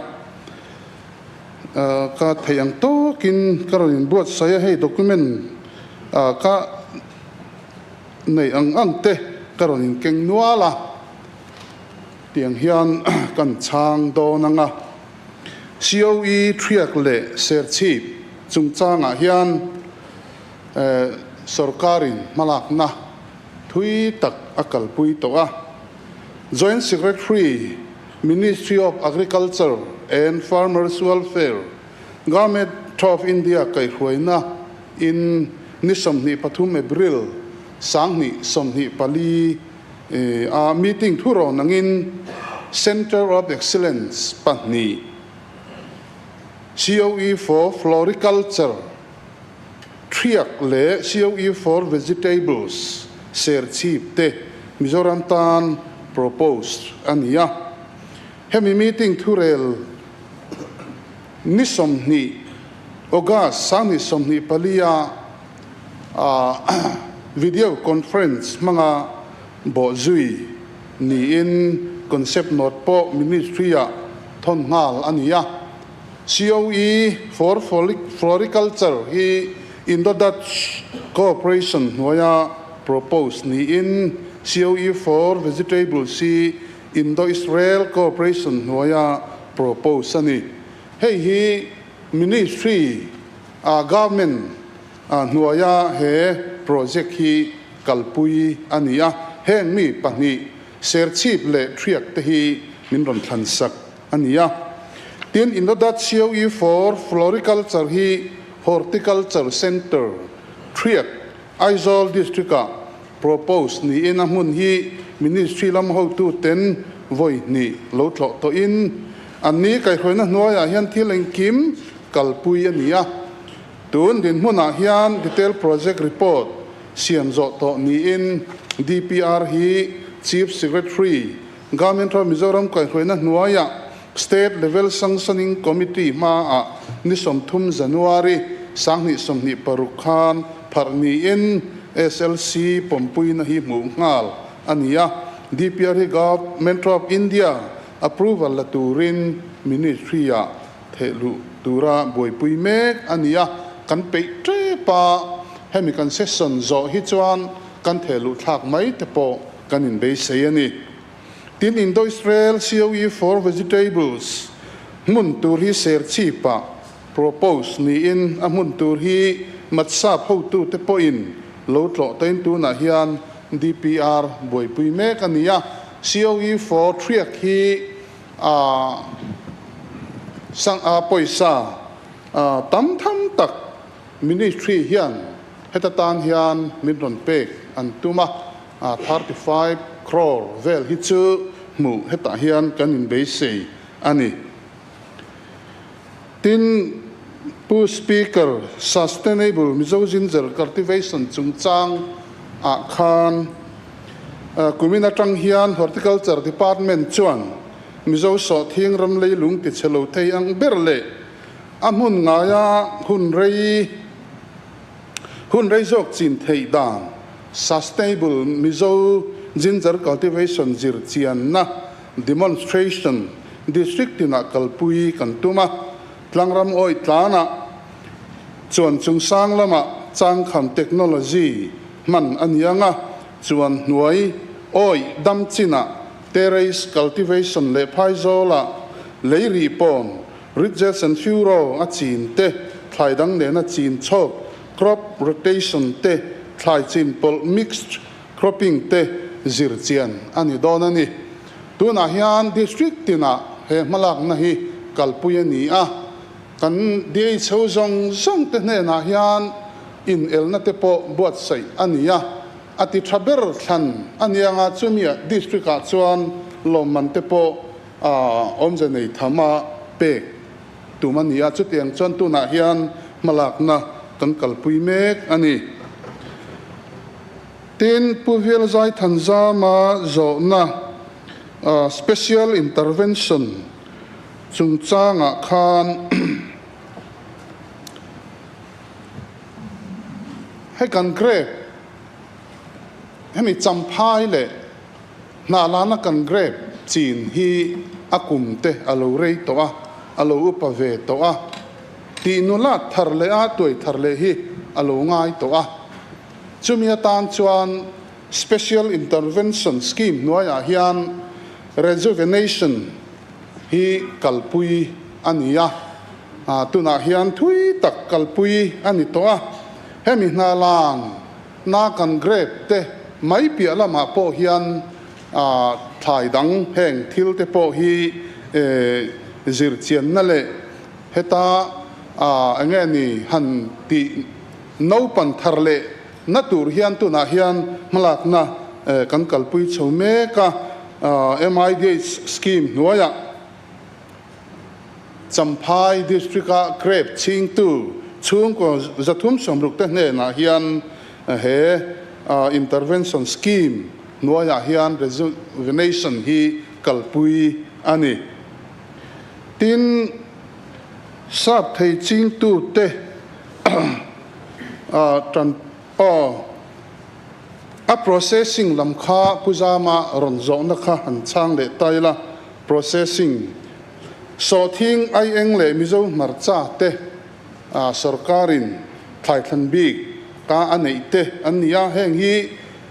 Ka theih ang tawkin ka rawn inbuatsaih a, hei document ka neih ang ang te ka rawn inkeng nual a, tiang hian kan chhang dawn ang a. COE thiak leh Serchhip chungchangah hian sorkarin hmalakna thui tak a kalpui tawh a. Joint Secretary, Ministry of Agriculture and Farmers Welfare, Government of India kaihhruaina in ni 23 April 2024 a meeting thu rawn angin Centre of Excellence pahnih, COE for Floriculture, Thiak leh COE for Vegetables Serchhip te Mizoram tan proposed a ni a. Hemi meeting thurel ni 20 August 2024 a video conference hmanga bawhzui niin concept note pawh Ministry-ah thawn nghal a ni a. COE for Floriculture hi Indo-Dutch Cooperation hnuaia propose niin COE for Vegetables hi Indo-Israel Cooperation hnuaia propose a ni. Hei hi Ministry a Government hnuaia he project hi kalpui a ni a, heng mi pahnih Serchhip leh Thriak te hi min rawn thlansak a ni a. Tin, Indo-Dutch COE for Floriculture hi Horticulture Centre, Thriak, Aizawl District-ah propose niin a hmun hi Ministry lam hotuten vawi hnih lo tlawh tawhin an ni kaihhruaina hnuaiah hian thil engkim kalpui a ni a. Tun dinhmunah hian Detail Project Report siam zawh tawh niin DPR hi Chief Secretary, Government of Mizoram kaihhruaina hnuaiah State Level Sanctioning Committee hmaah ni 30 January 2026 khan pharh niin SLC pawmpuina hi hmuh nghal a ni a. DPR hi Government of India approval la turin Ministry-ah thehluh tura buaipui mek a ni a. Kan peih tep a, hemi kan session zawh hi chuan kan thehluh thlak mai te pawh kan inbeisei a ni. Tin, Indo-Israel COE for Vegetables hmun tur hi Serchhip-ah propose niin a hmun tur hi Matsap hotute pawhin lo tlawh tain tunah hian DPR buaipui mek a ni a. COE for Thriak hi a pawisa tam tham tak Ministry hian heta tan hian min rawn pek an tum a, 35 crore vel hi chu hmuh hetah hian kan inbeisei a ni. Tin, Pu Speaker, Sustainable Mizo Ginger Cultivation chungchang ah khan kumin atang hian Horticulture Department chuan Mizo sawhthing ram leilung tichhe lo thei ang ber leh A hmun ngaia hun rei Hun rei zawk chin theih dan, Sustainable Mizo Ginger Cultivation zir chianna, Demonstration, District tinah kalpui kan tum a, tlangram awih tlanah chuan chungsang lamah changkham technology hman a ni ang a, chuan hnuai awih dam chinah terrace cultivation leh phaizawlah lei rih pawn ridges and furrow a chin te, thlai dang nena chin chhawk crop rotation te, thlai chin pawlh mixed cropping te zir chian a ni dawn a ni. Tunah hian District tinah he hmalakna hi kalpui a ni a, kan DHO zawng zawng te hnenah hian inelna te pawh buatsaih a ni a, a ti tha ber thlan a ni anga chumia District ah chuan lawmman te pawh awmze nei tham a pek tum a ni a, chutiang chuan tunah hian hmalakna kan kalpui mek a ni. Tin, Pu Velzai Thanzama zawhna Special Intervention chungchangah khan hei kan grape hemi Champhai leh Hnahlana kan grape chin hi a kum te a lo rei tawh a, a lo upa ve tawh a, tih nula thar leh a tuai thar leh hi a lo ngai tawh a. Chumi atan chuan Special Intervention Scheme hnuaiah hian Rejuvenation hi kalpui a ni a, tunah hian thui tak kalpui a ni tawh a. Hemi hnalan na kan grape te mai piah lamah pawh hian thlai dang heng thil te pawh hi zirchianna leh heta enge ni han tih Naupan thar leh na tur hian tunah hian hmalakna kan kalpui chho mek a, MIDH scheme hnuaiah Champhai District-a grape chhingtu chhungkaw 360 te hnenah hian he intervention scheme hnuaiah hian rejuvenation hi kalpui a ni. Tin, sap thei chingtute Tan aw, a processing lam kha Pu Zama rawn zawhna kha han chhang leh ta ila, processing sawhthing aieng leh Mizo hmarcha te sorkarin thlaithlan bik ka a neih te an ni a, heng hi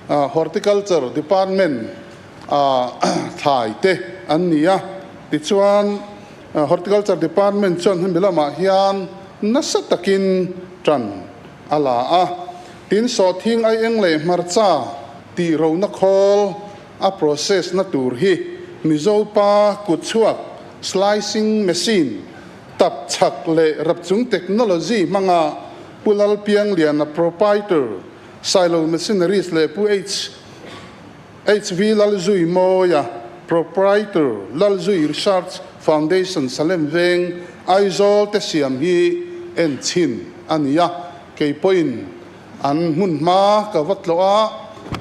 Horticulture Department thlai te an ni a, tichuan Horticulture Department chuan hemi lamah hian nasa takin tan a la a, tin sawhthing aieng leh hmarcha tih rona khawl a process na tur hi Mizo pa kutchhuak slicing machine tap chhak leh rapchung technology hmanga Pu Lalpiangliana Proprietor Sailo Machineries leh Pu H. HV Lalzui Mawia, Proprietor, Lalzui Research Foundation Salem Veng, Aizawl te siam hi en chhin a ni a, kei pawhin an hmun hma ka va tlawh a,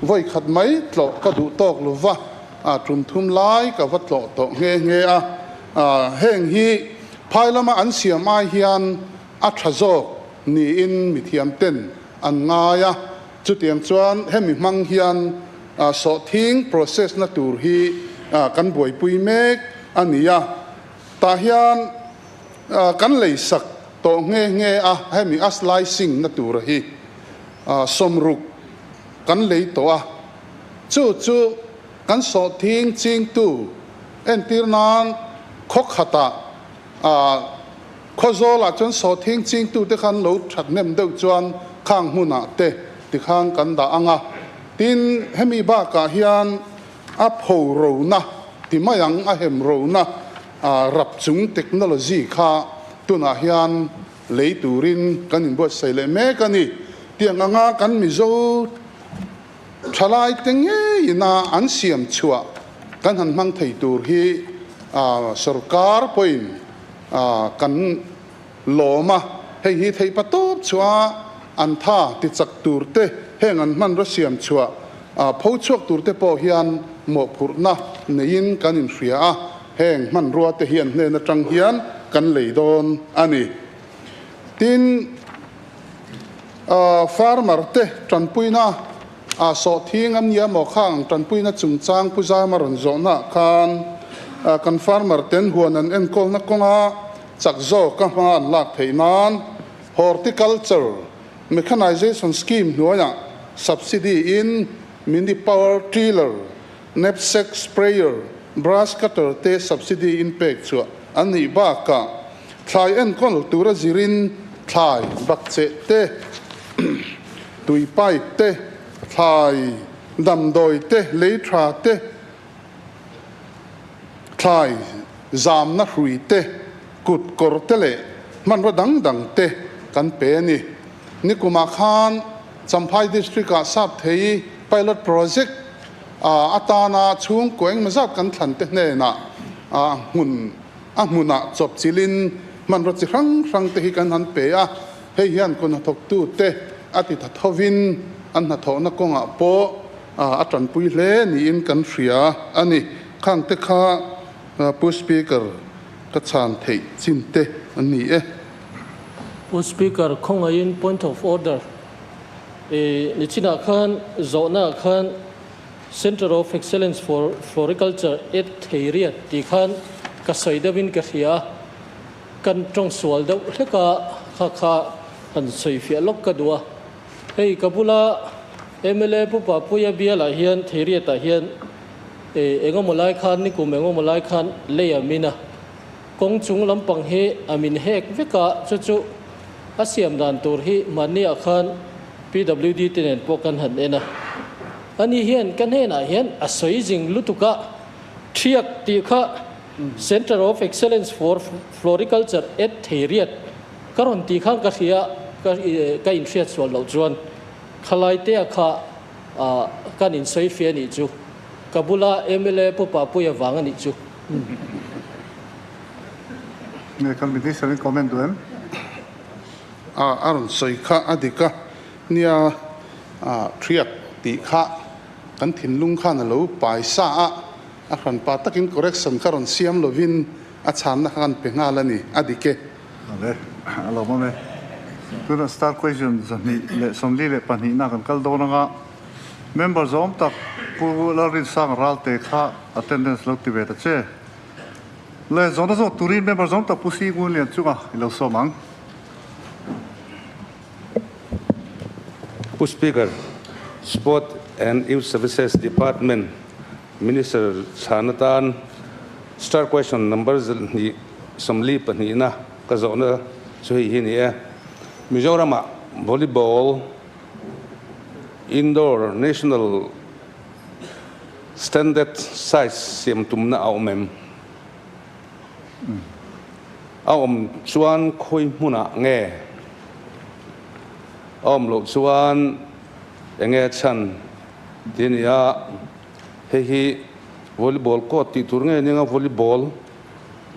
vawi khat mai tlawh ka duh tawk lo va, a tum thum lai ka va tlawh tawh nghe nghe a, heng hi phai lama an siam ai hian a tha zawk niin mithiam ten an ngai a. Chutiang chuan hemi hmang hian sawhthing process na tur hi kan buaipui mek a ni a, tah hian kan leisak tawh nghe nghe a, hemi a slicing na tur hi 60 kan lei tawh a, chu chu kan sawhthing chingtu entir nan khaw khatah Khawzawlah chuan sawhthing chingtute khan lo thathnem deuh chuan khang hmunah te tikhan kan dah ang a. Tin, hemi bakah hian a pho rona ti mai ang, a hem rona rap chung technology kha tunah hian lei turin kan inbuatsaih leh mek a ni. Tiang anga kan Mizo thalaite ngeiina an siam chhuah kan han hmang thei tur hi sorkar pawhin kan lawm a, hei hi theih pa tawp chhuah an tha ti chak tur te, heng an hmanraw siam chhuah pho chhuak tur te pawh hian mawhphurhna neiin kan inhria a, heng hmanrua te hi an hnen atang hian kan lei dawn a ni. Tin. Farmer te tanpuina a sawhthing an nia maw khang tanpuina chungchang Pu Zama rawn zawhnaah khan kan farmer ten huan an enkawlna kawnga chak zawka hma an lak theih nan Horticulture Mechanization Scheme hnuaiah subsidy in mini power tiller, knapsack sprayer, brush cutter te subsidy in pek chhuah an nih bakah thlai enkawl tura zirin thlai bakcheh te, tui pipe te, thlai damdawi te, lei tha te, thlai zamna hrui te, kut kawr te leh hmanraw dang dang te kan pe a ni. Nikumah khan Champhai District-ah Sapthei Pilot Project atana chhungkaw engemaw zat kan thlan te hnenah hmun a hmunah chawp chilin hmanraw chi hrang hrang te hi kan han pe a, hei hian kun hnathawktute a ti tha thovin an hnathawhna kawngah pawh a tanpui hle niin kan hria a ni. Khang te kha Pu Speaker ka chhan theih chin te an ni e. Pu Speaker, khawngaihin point of order i nichinah khan zawhnaah khan Centre of Excellence for Floriculture at Theiriat tih khan ka sawi deuhin ka hria a, kan tawng sual deuh hlek a, kha kha han sawi fiah lawk ka duh a. Hei ka bula mla Pu Papuia bialah hian Theiriatah hian engemaw lai khan nikum engemaw lai khan lei a min a. Kawng chung lampang hi a min hek vek a, chu chu a siam dan tur hi mahniah khan PWD te nen pawh kan han en a. Ani hian ka hnenah hian a sawi zing lutuk a, Thiak tih kha Centre of Excellence for Floriculture at Theiriat ka rawn tih khan ka hria ka ka inhriat sual loh chuan khalai te a kha kan insawi fia nih chu ka bula mla Pu Papuia vang a nih chu. Nge kan minister in comment duh em? A a rawn sawi kha a dik a, nia thiak tih kha kan thinlung khan a lo pai sa a, a hranpa takin correction kha rawn siam lovin a chhanna kha kan pe nghal a ni, a dik e. Ale, a lo awm e. Tunah star question 242 na kan kal dawn anga member zawm tak Pu Lalrinsanga Ralte kha attendance lo ti ve ta che. Le zawhna zawk turin member zawm tak Pu Singun Lian chunga i lo sawm ang. Pu Speaker, Sport and Youth Services Department Minister chhan atan Star Question number 242 na ka zawhna chu hei hi a ni e. Mizoramah Volleyball Indoor National Standard Size siam tumna a awm em? A awm chuan khawi hmunah nge? A awm loh chuan enge chhan ti a ni a, hei hi volleyball court tih tur ngei nia volleyball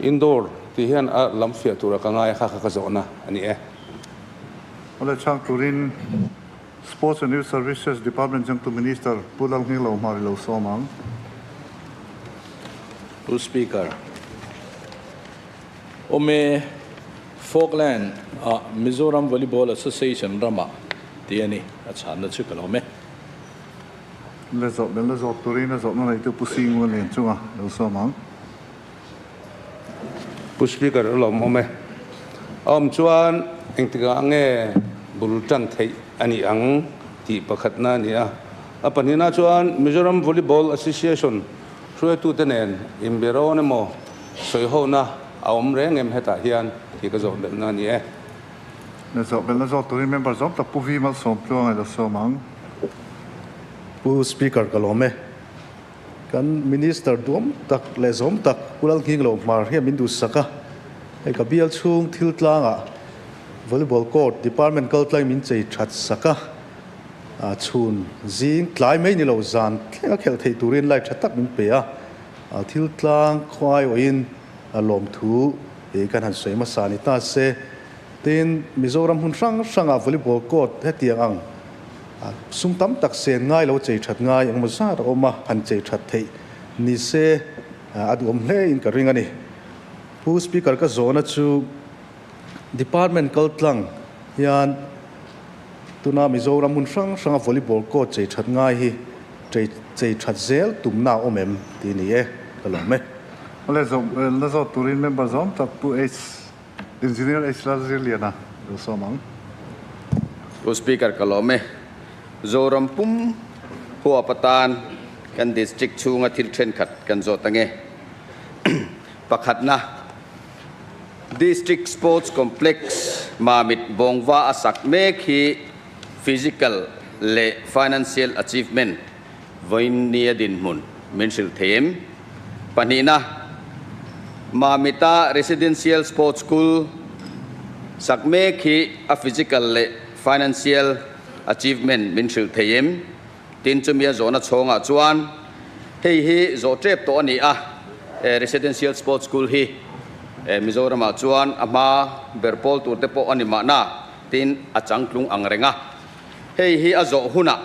indoor tih hian a lam fiah tura ka ngai a kha kha ka zawhna a ni e. Awle chhang turin Sports and Youth Services Department changtu Minister Pu Lalhngilo Hmar i lo sawm ang. Pu Speaker, Awme Falkland ah Mizoram Volleyball Association ramah tih a ni, a chhanna chu ka lawm e. Le zawh bel la zawk turin a zawhna neitu Pu Singun Lian chunga lo sawm ang. Pu Speaker a lawm awm e. A awm chuan engtikah nge bul tan theih a nih ang tih pakhatna a ni a. A pahnihna chuan Mizoram Volleyball Association hruaitute nen inberawn emaw sawihona a awm reng em hetah hian tih ka zawh belhna a ni e. Na zawh belhna zawk turin member zawm tak Pu Vi Malsawmtluanga i lo sawm ang. Pu Speaker ka lawm e. Kan Minister duam tak leh zawm tak Pu Lalnghinglo Hmar hian min duhsak a, hei ka bial chhung thil tlangah Volleyball Court Department kal tlangin min chei that sak a, chhun zing tlai mai ni lo zan thleng a khelh theih turin light tha tak min pe a, thil tlang khuai awhin lawmthu kan han sawi hmasa ni ta se. Tin, Mizoram hmun hrang hrangah Volleyball Court hetiang ang Sum tam tak sen ngai lo chei that ngai engemaw zat a awm a, han chei that theih ni se a duhawm hle in ka ring a ni. Pu Speaker ka zawhna chu Department kal tlang hian Tuna Mizoram hmun hrang hranga volleyball court chei that ngai hi chei chei that zel tumna a awm em tih ni e, ka lawm e. Awle zawm la zawt turin member zawm tak Pu H. Engineer H. Lalzirliana lo sawm ang. Pu Speaker ka lawm e. Zoram pum huap atan kan district chhunga thil thenkhat kan zawt ange. Pakhatna, District Sports Complex Mamit Bawngva a sak mek hi physical leh financial achievement vawiin nia dinhmun min hrilh thei em? Pahnihna, Mamita Residential Sports School sak mek hi a physical leh financial achievement min hrilh thei em? Tin, chumi a zawhna chhawngah chuan hei hi zawh tep tawh a ni a, Residential Sports School hi Mizoramah chuan a hma ber pawl tur te pawh a ni mahna, tin a changtlung ang reng a. Hei hi a zawh hunah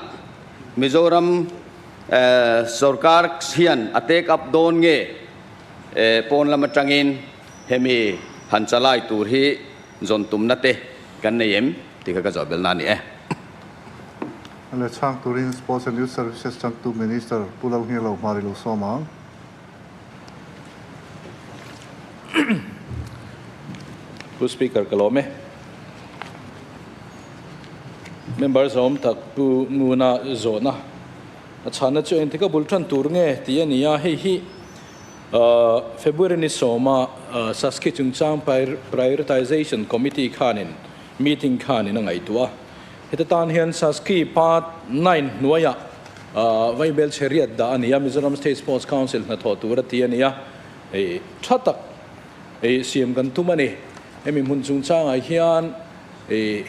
Mizoram sorkar hian a take up dawn nge pawn lam atangin hemi han chalai tur hi zawn tumna te kan nei em tih kha ka zawh belna a ni e. Le chhang turin Sports and Youth Services changtu Minister Pu Lalnghirlo Hmari lo sawm ang. Pu Speaker ka lawm e. Member zawm tak Pu Nguna zawhna a chhanna chu engtik a bul tan tur nge tih a ni a, hei hi February ni sawma Saski chungchang Prioritization Committee khanin meeting khanin a ngaihtuah a. Heta tan hian Saski Part 9 hnuaiah Vaibel chhe riat dah a ni a, Mizoram State Sports Council hnathawh tur a ti a ni a, hei tha tak hei siam kan tum a ni. Hemi hmun chungchangah hian hei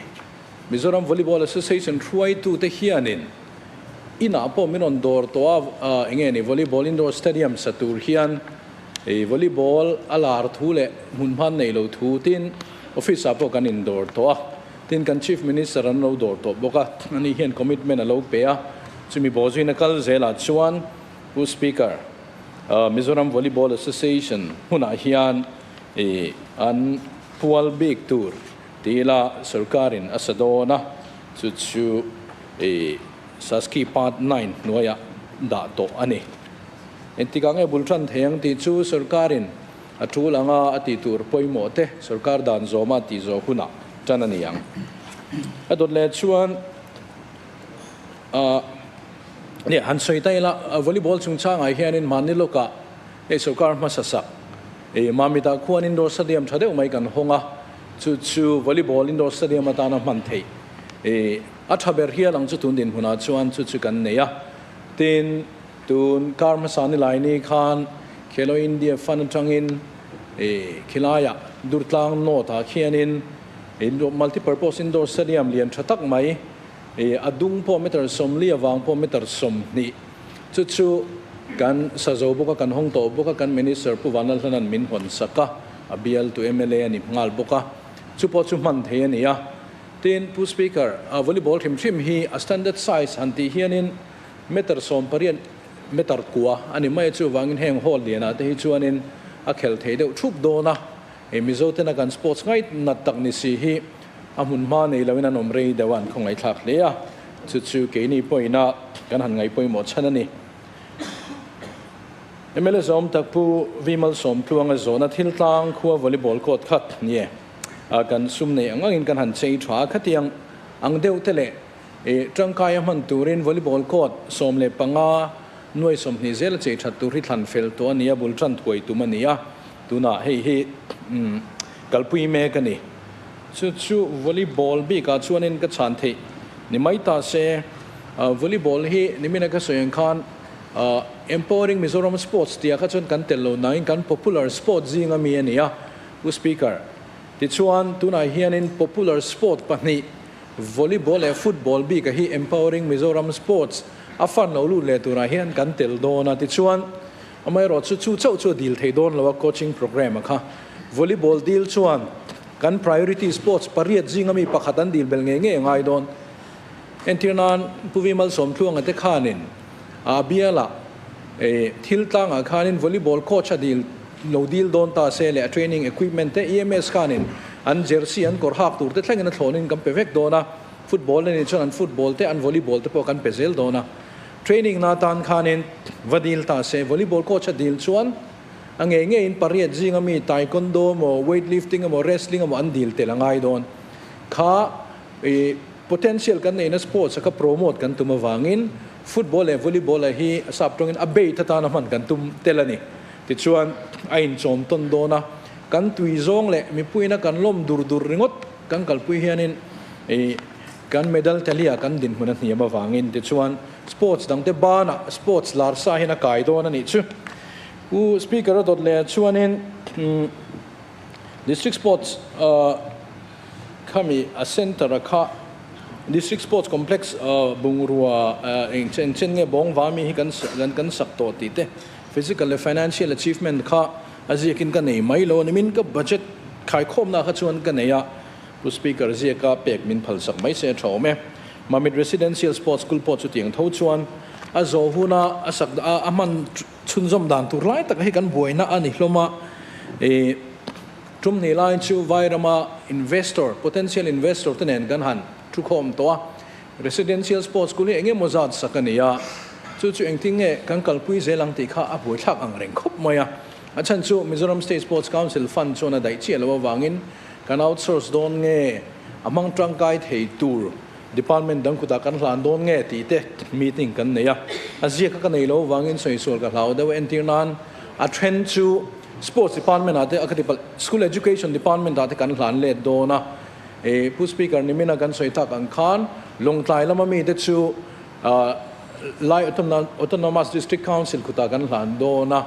Mizoram Volleyball Association hruaitute hianin inah pawh min rawn dawr tawh a, eng nge ni Volleyball Indoor Stadium sa tur hian hei volleyball a lar thu leh hmun hman nei lo thu tin office ah pawh kan indawr tawh a. Tin, kan Chief Minister an lo dawr tawh bawk a, ani hian commitment a lo pe a, chumi bawhzuina kal zelah chuan Pu Speaker, Mizoram Volleyball Association hmunah hian an pual bik tur ti ila sorkarin a sa dawn a, chu chu Saski Part 9 hnuaiah dah tawh a ni. Engtikah nge bul tan thei ang tih chu sorkarin A tul anga a tih tur pawimawh te sorkar dan zawma tih zawh hunah tan a ni ang. A dawt leh chuan ah nia han sawi ta ila volleyball chungchangah hianin mahni lawkah hei sorkar hmasa sak ih Mamita khuan indoor stadium tha deuh mai kan hawng a, chu chu volleyball indoor stadium atana hman theih ih a tha ber hial ang chu tun dinhmunah chuan chu chu kan nei a. Tin, Tun kar hmasa ni lai ni khan Khelo India Fund atangin khilaiah Durtlang North ah khianin Multipurpose Indoor Stadium lian tha tak mai a dung pawh meter 40 avang pawh meter 20 chu chu kan sa zo bawk a, kan hawng tawh bawk a, kan Minister Pu Vanlalhlanan min hawn sak a, a bialtu mla a ni nghal bawk a, chu pawh chu hman thei a ni a. Tin, Pu Speaker, volleyball hrim hrim hi a standard size han tih hianin Meter 18 meter kua a ni mai a, chuvangin heng hall lianah te hi chuanin a khel thei deuh thup dawn a, hei Mizo tena kan sports ngai nat tak ni si hi a hmun hma nei loin an awm rei deuh a, an khawngaihthlak hle a, chu chu keini pawhina kan han ngaih pawimawh chhan a ni. Mla zawm tak Pu Vimal Sawmtluanga zawhna thil tlang khua volleyball court khat ni e, kan sum nei ang angin kan han chei tha a, khatiang ang deuh te leh I tangkaia hman turin volleyball court 15 nuai 20 zel a chei that tur hi thlan fel tawh a ni a, bul tan thuai tum a ni a, tunah hei hi kalpui mek a ni. Chu chu volleyball bikah chuanin ka chhan theih ni mai ta se, volleyball hi nimina ka sawi ang khan Empowering Mizoram Sports tihah kha chuan kan tel lo nangin kan popular sport zinga mi a ni a, Pu Speaker. Tichuan tunah hianin popular sport pahnih Volleyball leh football bikah hi Empowering Mizoram Sports a fund lo lut leh turah hian kan tel dawn a, tichuan amaherawh chu chu chauh chu a dil thei dawn lo a coaching programme a kha. Volleyball dil chuan kan priority sports pariat zinga mi pakhat an dil bel ngei ngei a ngai dawn. Entir nan Pu Vi Malsawmtluanga te khanin a bialah thil tlangah khanin volleyball coach a dil lo dil dawn ta se leh a training equipment te EMS khanin an jersey an kawr hak tur te thlengin a thlawnin kan pe vek dawn a. Football a nih chuan an football te, an volleyball te pawh kan pe zel dawn a. Training na atan khanin va dil ta se, volleyball coach a dil chuan a ngei ngeiin pariat zinga mi taekwondo emaw, weightlifting emaw, wrestling emaw an dil tel a ngai dawn. Kha i potential kan neihna sports a kha promote kan tum avangin football leh volleyball a hi a sap tawngin a bait atana hman kan tum tel a ni. Tichuan a inchawm tawn dawn a, kan tui zawng leh mipuiina kan lawm dur dur ringawt kan kalpui hianin i kan medal tally ah kan dinhmun a hniam avangin tichuan sports dangte banah sports lar sa hian a kai dawn a nih chu. Pu Speaker a dawt leh chuanin District Sports khami a centre a kha District Sports Complex bungrua eng chen chen nge bawngva mi hi kan kan sak tawh tih te physical leh financial achievement kha a ziakin ka nei mai lo a ni. Min ka budget khaikhawmna kha chuan ka nei a, Pu Speaker ziaka pek min phalsak mai se a tha awm e. Mamit Residential Sports School pawh chutiang tho chuan a zawh huna a sak a hman Chhunzawm dan tur lai tak hi kan buaina a ni hlawm a, ih tum ni lai chu Vairama investor, potential investor te nen kan han thu khawm tawh a, residential sports school hi eng emaw zat sak a ni a, chu chu engtin nge kan kalpui zel ang tih kha a buaithlak ang reng khawp mai a, a chhan chu Mizoram State Sports Council fund chuan a daih chiah loh avangin kan outsource dawn nge a hmang tangkai thei tur Department dang kutah kan hlan dawn nge tih te meeting kan nei a, a ziak kha ka nei lo vangin sawi sual ka hlau deuh a, entir nan a then chu Sports Department ah te a ka ti palh School Education Department ah te kan hlan let dawn a, e Pu Speaker nimina kan sawi tak ang khan Lawngtlai lama mite chu Lai Autonomous District Council kutah kan hlan dawn a,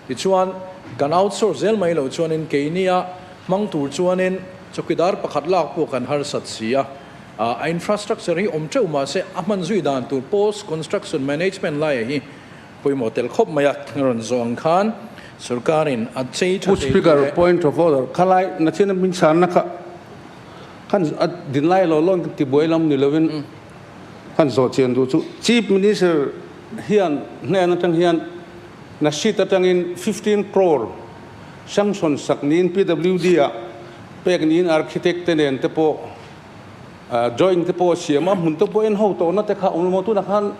tichuan kan outsource zel mai lo chuanin keini-a hmang tur chuanin chawkidar pakhat lak pawh kan harsat si a. A infrastructure hi awm teuh mah se a hman zui dan tur post construction management laia hi pawimawh tel khawp mai a, rawn zawh ang khan sorkarin a chei tha Pu thei Speaker, tur leh. Point of order, khalai nachina min chhanna kha khan a dinlai lo lawn kan tibuai lam ni lovin khan zawh chian duh chu Chief Minister hian hnen atang hian Nasheed atangin 15 crore sanction sak niin PWD ah pek niin architect te nen te pawh Drawing te pawh a siam a, hmun te pawh en ho tawhna te kha a awm lo tunah khan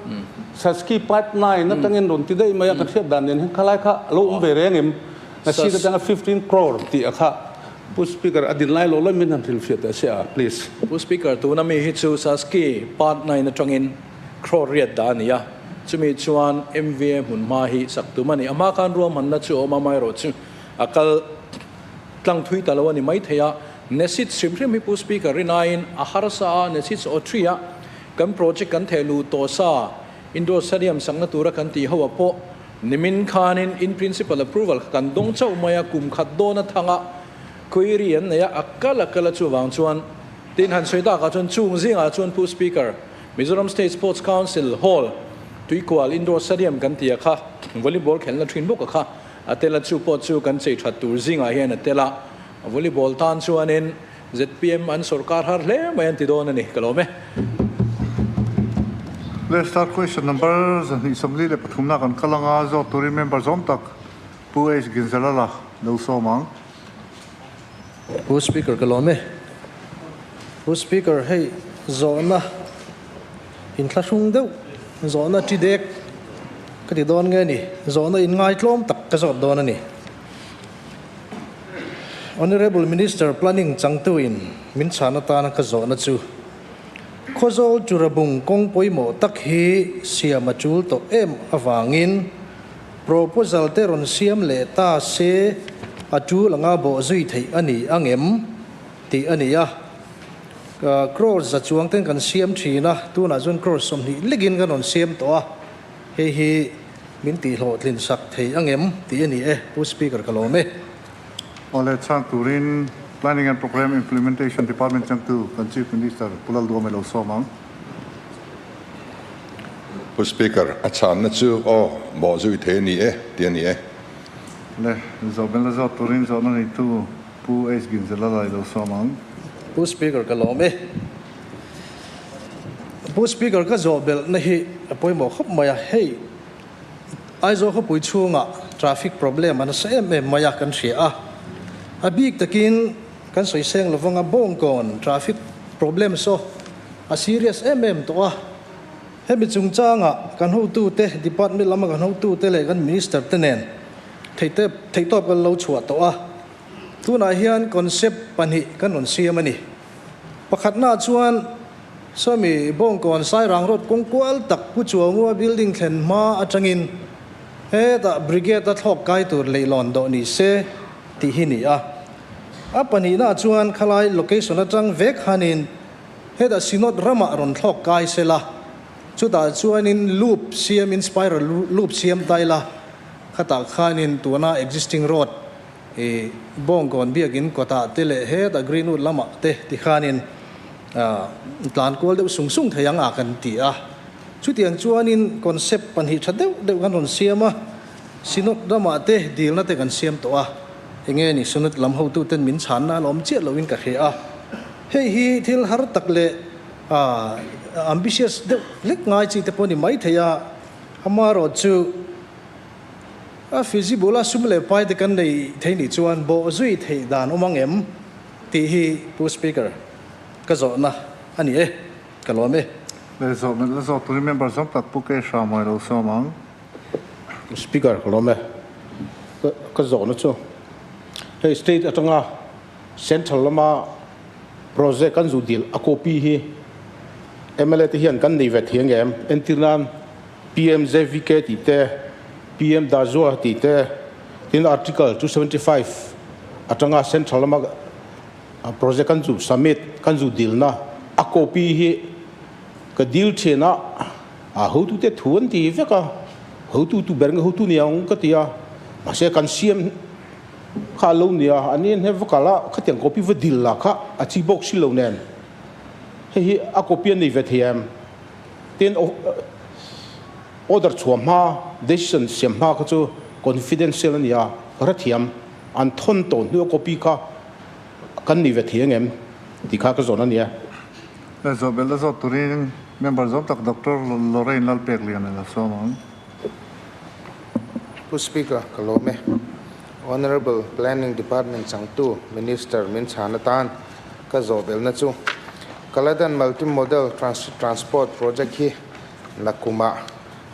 Saski pipe line atangin rawn ti daih mai a, ka hriat dan nen hian khalai kha a lo awm ve reng em? Nasik atanga 15 crore tih a kha Pu Speaker a din lai lo lawi min han hrilhfiah teh se a, please. Pu Speaker, tuna mi hi chu Saski part line atangin crore riat dah a ni a, chumi chuan MVA hmun hma hi sak tum a ni. A hma khan ruahmanna chu a awm a, amaherawhchu a kal tlang thui ta lo a ni maithei a, Nesit hrim hrim hi Pu Speaker rinaiin a harsa a, Nesit aw three a kan project kan theh luh tawh sa Indoor Stadium sakna tura kan tih ho ah pawh nimin khanin in principle approval kha kan dawng chauh mai a, kum khat dawn a thang a query an nei a, a kal a kal a chuvang chuan tin han sawi takah chuan chung zingah chuan Pu Speaker Mizoram State Sports Council Hall Tuikual Indoor Stadium kan tih a kha volleyball khelhna thin bawk a kha a tel a chu pawh chu kan chei that tur zingah hian a tel a. Volleyball tan chuanin zpm an sawrkar har hle mai an ti dawn a ni, ka lawm e. Let's start question number 243 na kan kal anga zawt turin member zawm tak Pu H Ginzalala lo sawm ang. Pu Speaker ka lawm e. Pu Speaker hei zawhna inthlahrung deuh zawhna ṭi dek ka ti dawn nge ni, zawhna inngaitlawm tak ka zawt dawn a ni. Honourable Minister Planning changtuin min chhan atana ka zawhna chu Khawzawl Churabung kawng pawimawh tak hi siam a tul tawh em avangin proposal te rawn siam leh ta se a tul anga bawh zui theih a ni angem tih a ni a. Crore za chuang ten kan siam thin a, tunah chuan crore 20 lekin kan rawn siam tawh a, hei hi Min tih hlawhtlin sak thei angem tih a ni e, Pu Speaker ka lawm e. Awle chhang turin Planning and Programme Implementation Department changtu kan Chief Minister Pu Lalduhawm lo sawm ang. Pu Speaker, a chhanna chu aw, bawh zui thei a ni e tih a ni e. Le, zawhbel la zawt turin zawhna neitu Pu H. Ginzalala i lo sawm ang. Pu Speaker ka lawm e. Pu Speaker ka zawh belhna hi a pawimawh khawp mai a, hei Aizawl khawpui chhungah traffic problem a nasa em em mai a kan hria a, a bik takin kan sawi seng lovanga Bawngkawn traffic problem saw A serious em em tawh a. Hemi chungchanga kan hotute, department lama kan hotute leh kan minister te nen theite theihtawp kan lo chhuah tawh a. Tunah hian concept pahnih kan rawn siam a ni. Pakhatnaah chuan sawmi Bawngkawn Sairang Road kawng kual tak Pu Chuangua building thlen hma atangin hetah Brigade-a thlawk kai tur leihlawn dawh ni se tih hi ni a. A pahnihnaah chuan khalai location atang vek hanin hetah Synod ramah rawn thlawk kai se la, chutah chuanin loop siamin spiral loop siam ta ila, khatah khanin tuna existing road I Bawngkawn biakin kawtah te leh hetah Greenwood lamah te tikhanin tlan kual deuh sung sung thei ang a kan ti a. Chutiang chuanin concept pahnih tha deuh deuh kan rawn siam a, Synod ramah te dilna te kan siam tawh a, enge ni Synod lam hotuten min chhanna a la awm chiah loin ka hria a. Hei hi thil har tak leh ambitious deuh hlek ngai chi te pawh a ni maithei a, amaherawhchu, A feasible a sum leh pai te kan nei thei nih chuan bawh zui theih dan awm ang em tih hi Pu Speaker ka zawhna a ni e, ka lawm e. Le zawh melh la zawh turin member zawng tak Pu Ke Hra Muai lo sawm ang. Speaker ka lawm e. Ka zawhna chu hei state atanga central lama project kan zu dil a copy hi mla te hian kan nei ve thei ang em? Entir nan PMJVK tih te, PM Dazua tih te, tin Article 275 atanga Central lama project kan zu submit, kan zu dilna a copy hi ka dil thin a, a hotute thu an ti vek a, hotu tu ber nge hotu ni ang ka ti a, mahse kan siam kha a lo nia, an ni an he va kal a, khatiang copy va dil lah kha a chi bawk si lo nen, hei hi a copy an nei ve thei em? Tin, order chhuah hma, decision siam hma kha chu confidential a ni a, ka hrethiam, an thawn tawh hnu a copy kha kan ni ve thei angem tih kha ka zawn a nia. Le zawh belh la zawt turin member zawm tak Doctor Lorraine Lalpeklian a la sawm ang. Pu Speaker, ka lawm e. Honourable Planning Department changtu Minister min chhan atan ka zawh belhna chu Kaladan Multi-Modal Transport Project hi nakumah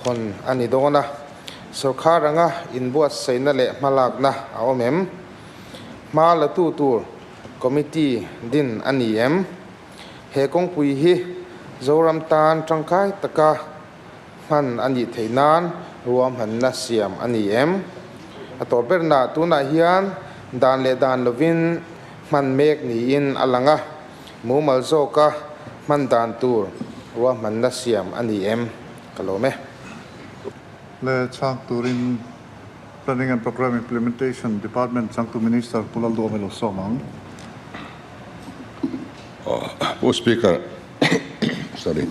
hawn a ni dawn a, sorkar anga inbuatsaihna leh hmalakna a awm em? Hma latu tur Committee din a ni em? He kawngpui hi Zoram tan tangkai taka hman a nih theih nan ruahmanna siam a ni em? A tawp berna tunah hian dan leh dan lovin hman mek niin a lang a, mumal zawka hman dan tur ruahmanna siam a ni em? Ka lawm e. Le chhang turin Planning and Programme Implementation Department changtu Minister Pu Lalduhawm i lo sawm ang. Pu Speaker, sorry,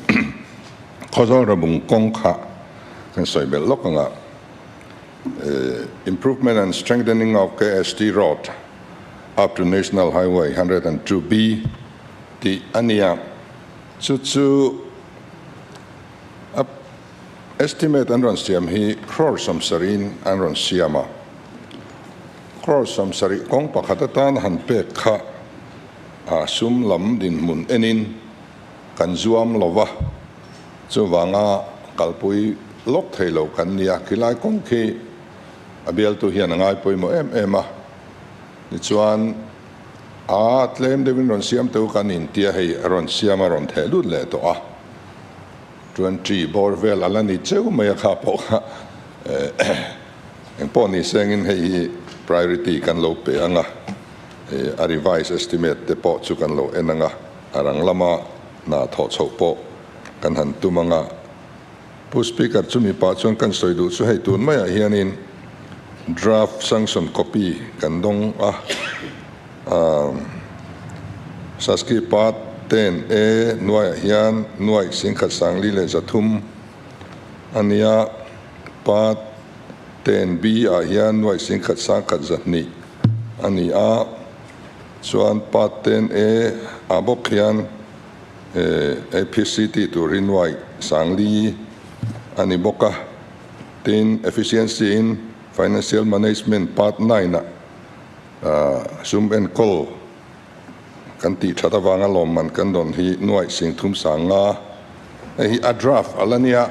Khawzawl Rabung kawng kha kan sawi belh lawk ang a, Improvement and Strengthening of KST Road up to National Highway 102B tih a ni a, chu chu a estimate an rawn siam hi crore sawmsarih in an rawn siam a, crore sawmsarih kawng pakhat atan han pek kha a sum lam dinhmun enin kan zuam lo va, chuvanga kalpui lawk thei lo kan ni a, khilai kawng khi a bialtu hian a ngai pawimawh em em a, tichuan a tlem deuhin rawn siam teu kan intia hei a rawn siam a rawn theh lut leh tawh a, 20 bawr vel a la ni cheu mai a kha pawh kha engpawh ni sengin hei hi priority kan lo pe ang a. A revise estimate te pawh chu kan lo en ang a, a rang lama hna thawh chhoh pawh kan han tum ang a. Pu Speaker, chumi pah chuan kan sawi duh chu hei tun maiah hianin draft sanction copy kan dawng a, Saski Part 10 A nuaiah hian nuaih singkhat sangli leh zathum a nia, Part 10 B ah hian nuaih singkhat sangkhat zahnih a ni a, chuan Part 10 A ah bawk hian APC tih tur hi nuaih sangli a ni bawk a, tin Efficiency in Financial Management Part 9 ah sum enkawl. kan tih that avanga lawmman kan dawn hi nuaih sing thum sang nga. Hei hi a draft a la nia,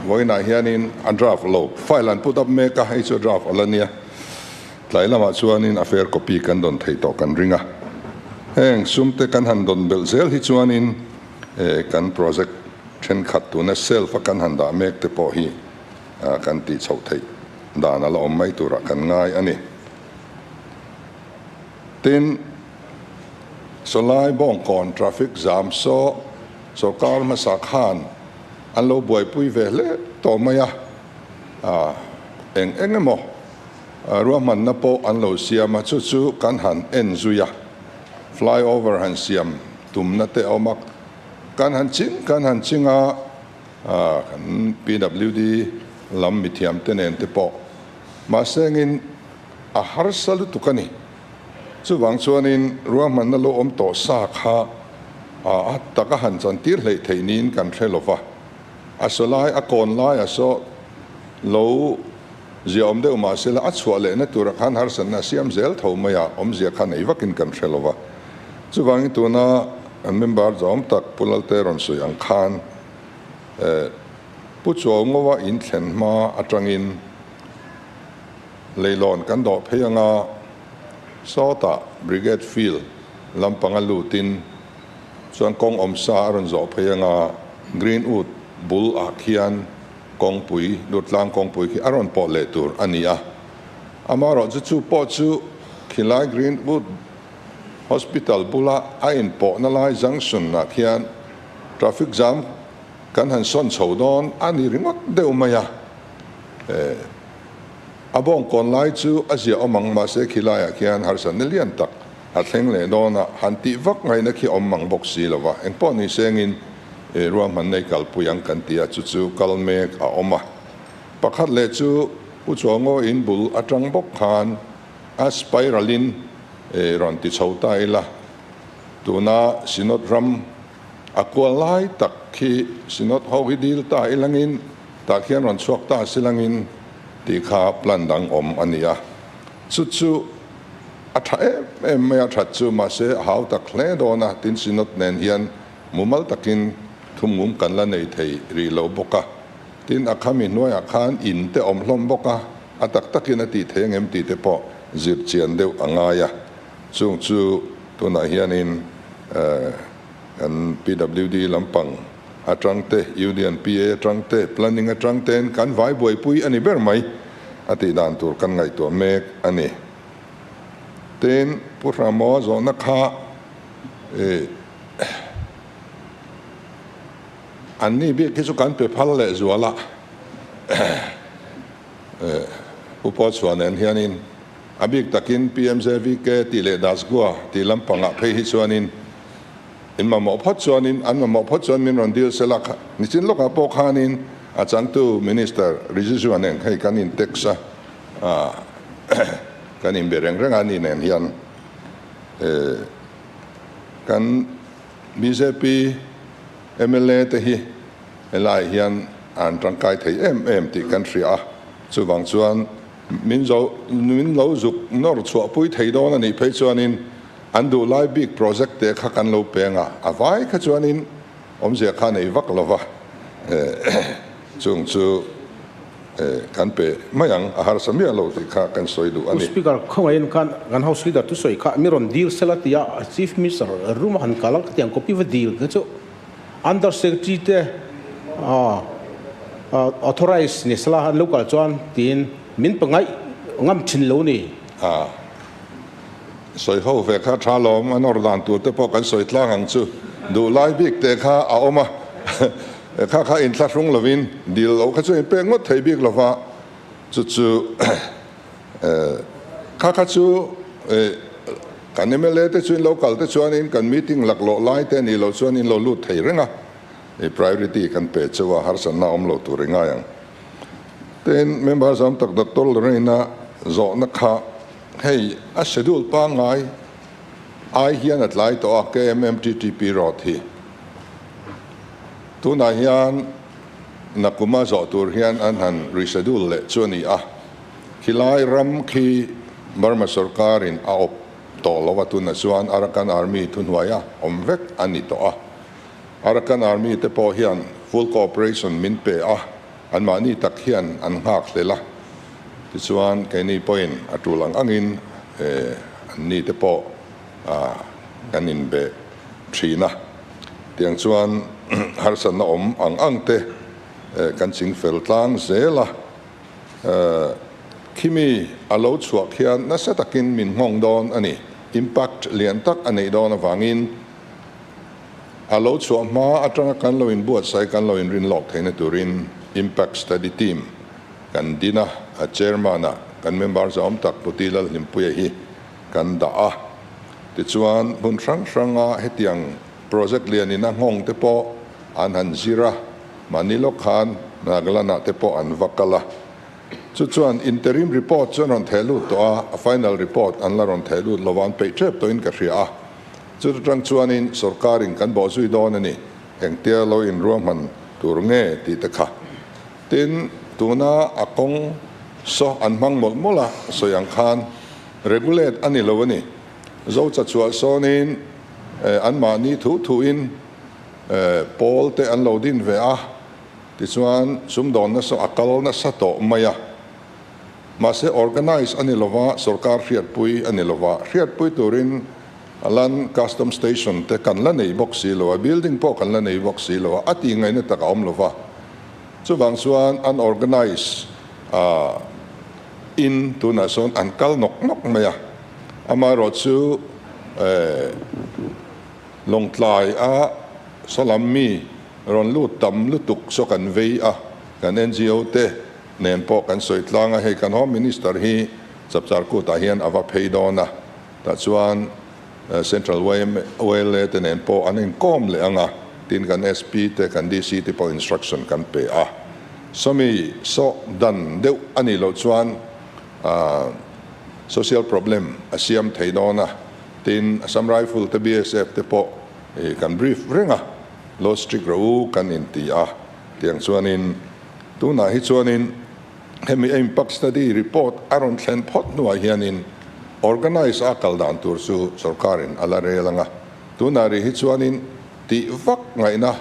vawiinah hianin a draft lo, file an put up mek a, hei chu a draft a la nia. Tlai lamah chuanin a fair copy kan dawn theih tawh kan ring a. Heng sumte kan han dawn belh zel hi chuanin kan project thenkhat tuna self a kan han dah mek te pawh hi kan tih chhoh theih dan a la awm mai turah kan ngai a ni. Tin, Sawlai Bawngkawn traffic jam saw sorkar hmasa khan an lo buaipui ve hle tawh mai a, eng eng emaw ruahmanna pawh an lo siam a, chu chu kan han en zui a, flyover han siam tumna te a awm a, kan han ching kan han ching a, kan PWD lam mithiam te nen te pawh mahse engin a harsa lutuk a ni. Chuvang chuanin ruahmanna lo awm tawh sa kha a taka han chantir hleih theih niin kan hre lo va, a saw lai a kawn lai a saw lo ziaawm deuh mah sela a chhuah lehna tura khan harsatna a siam zel tho mai a, awmzia kha nei vakin kan hre lo va. Chuvangin tuna an member zawm tak Pu Lalte rawn sawi ang khan Pu Chuaungawa in thlen hma atangin Leilawn kan dawh phei anga sawtah Brigade Field lampanga lutin chuan kawng awmsa a rawn zawh phei anga Greenwood bul ah khian kawngpui, Lutlang kawngpui khi a rawn pawh leh tur a ni a. Amaherawhchu chu pawh chu khilai Greenwood Hospital bula a inpawhna lai junction ah khian traffic jam kan han sawn chho dawn a ni ringawt deuh mai a. A bawngkawn lai chu a ziah awm ang, mahse khi laiah khian harsatna lian tak a thleng leh dawn a, han tih vak ngaihna khi awm mang bawk si lo va, engpawh ni sengin ruahman nei kalpui ang kan ti a, chu chu kal mek a awm a. Pakhat leh chu Pu Chuangaw in bul atang bawk khan a spiral in rawn ti chho ta ila, tuna Synod ram a kual lai tak khi Synod ho hi dil ta ilangin Tah khian rawn chhuak ta silangin tih kha plan dang awm a ni a, chu chu a tha em em mai a, that chu mahse a hau tak hle dawn a, tin Synod nen hian mumal takin thumngum kan la nei thei rih lo bawk a, tin a khami hnuaiah khan in te awm hlawm bawk a, a tak takin a tih thei angem tih te pawh zir chian deuh a ngai a, chung chu tunah hianin kan PWD lampang atang te, Union PA atang te, Planning atang tein kan vai buaipui a ni ber mai a tih dan tur kan ngaihtuah mek a ni. Tin, Pu Hramaw zawhna kha ih an ni bik hi chu kan pe phal leh zual a, Pu Paw Chhuah nen hianin a bik takin PMJVK tih leh Dasgua tih lampangah phei hi chuanin In mamawh phawt chuanin, an mamawh phawt chuan min rawn dil sela kha. Nichin lawkah pawh khanin a changtu Minister Rijiju nen hei kan in text a, kan inbe reng reng a ni nen hian kan bjp mla te hi helaiah hian an tangkai thei em em tih kan hria a, chuvang chuan min zo min lo zuk nawr chhuahpui thei dawn a nih phei chuanin An duh lai bik project te kha kan lo peng a, a vai kha chuanin awmzia kha nei vak lo va, chung chu kan pe mai ang, a harsa miah lo tih kha kan sawi duh a ni. Speaker, khawngaihin khan kan House Leader thusawi kha mi rawn dil sela tia Chief Minister room a han kal a, khatiang copy va dil kha chu Under Secretary te authorise ni sela an lo kal chuan tiin min pe ngaih ngam thin lo ni. Sawi ho ve kha tha lawm, a nawr dan tur te pawh kan sawi tlang ang chu. Duh lai bik te kha a awm a, kha kha inthlahrung lovin dil loh kha chu in pek ngawt thei bik lova, chu chu kha kha chu kan mla te chu in lo kal te chuanin kan meeting laklawh lai te nih loh chuan in lo lut thei reng a, priority kan pe cheu a, harsatna awm lo tur i ngai ang. Tin, member zam tak Doctor Lorraine-a zawhna kha Hei a schedule pangngai ai hian a tlai tawh a KMMTTP road hi. Tunah hian Nakuma zawh tur hian an han reschedule leh chu a ni a. Khilai ram khi Burma sorkarin a awp tawh. tawh lo a, tunah chuan Arakan Army thuhnuaia awm vek a ni tawh a. Arakan Army te pawh hian full cooperation min pe a, anmahni tak hian an nghak hlel a. Tichuan keini pawhin a tul ang angin anni te pawh kan inbe thin a. Tiang chuan harsatna awm ang ang te kan ching fel tlang zel a. Khimi a lo chhuah khian nasa takin min nghawng dawn a ni. Impact lian tak a neih dawn avangin a lo chhuah hma atanga kan lo inbuatsaih, kan lo inrin lawk theihna turin Impact Study Team kan din a, a Chairman-ah kan member zawm tak Pu Ti Lalhlimpuia hi kan dah a. Tichuan hmun hrang hranga hetiang project lianin a nghawng te pawh an han zir a, mahni lawk khan Nagaland-ah te pawh an va kal a. Chu chuan interim report chu an rawn theh lut tawh a, a final report an la rawn theh lut lo a, an peih tep tawhin ka hria a. Chuta tang chuanin sorkarin kan bawhzui dawn a ni, engtia lo inruahman tur nge tih te kha. Tin, tuna a kawng saw an hmang mawlh mawlh a, sawi ang khan regulate a ni lo a ni. Zocha chhuah sawnin anmahni thu thuin pawl te an lo din ve a, tichuan sumdawnna saw a kal nasa tawh mai a. Mahse organize a ni lova, sorkar hriatpui a ni lova, hriatpui turin Alan Custom Station te kan la nei bawk si lo a, building pawh kan la nei bawk si lo a, a tih ngaihna tak a awm lova. Chuvang chuan an organize a in tunah sawn an kal nawk nawk mai a, amaherawh chu Lawngtlai a sawlam mi rawn lut tam lutuk saw kan vei a, kan NGO te nen pawh kan sawi tlang a, hei kan Home Minister hi Chapchar Kutah hian a va phei dawn a, tah chuan Central YMA te nen pawh an inkawm leh ang a, tin kan SP te kan DC te pawh instruction kan pe a. Sawmi sawh dan deuh a nih loh chuan social problem a siam thei dawn a, tin Assam Rifle te BSF te pawh kan brief reng a, lo strict rawh u kan inti a, tiang chuanin tunah hi chuanin Hemi impact study report a rawn thlen phawt hnuah hianin organise a kal dan tur chu sorkarin a la rel ang a, tunah rih hi chuanin tih vak ngaihna a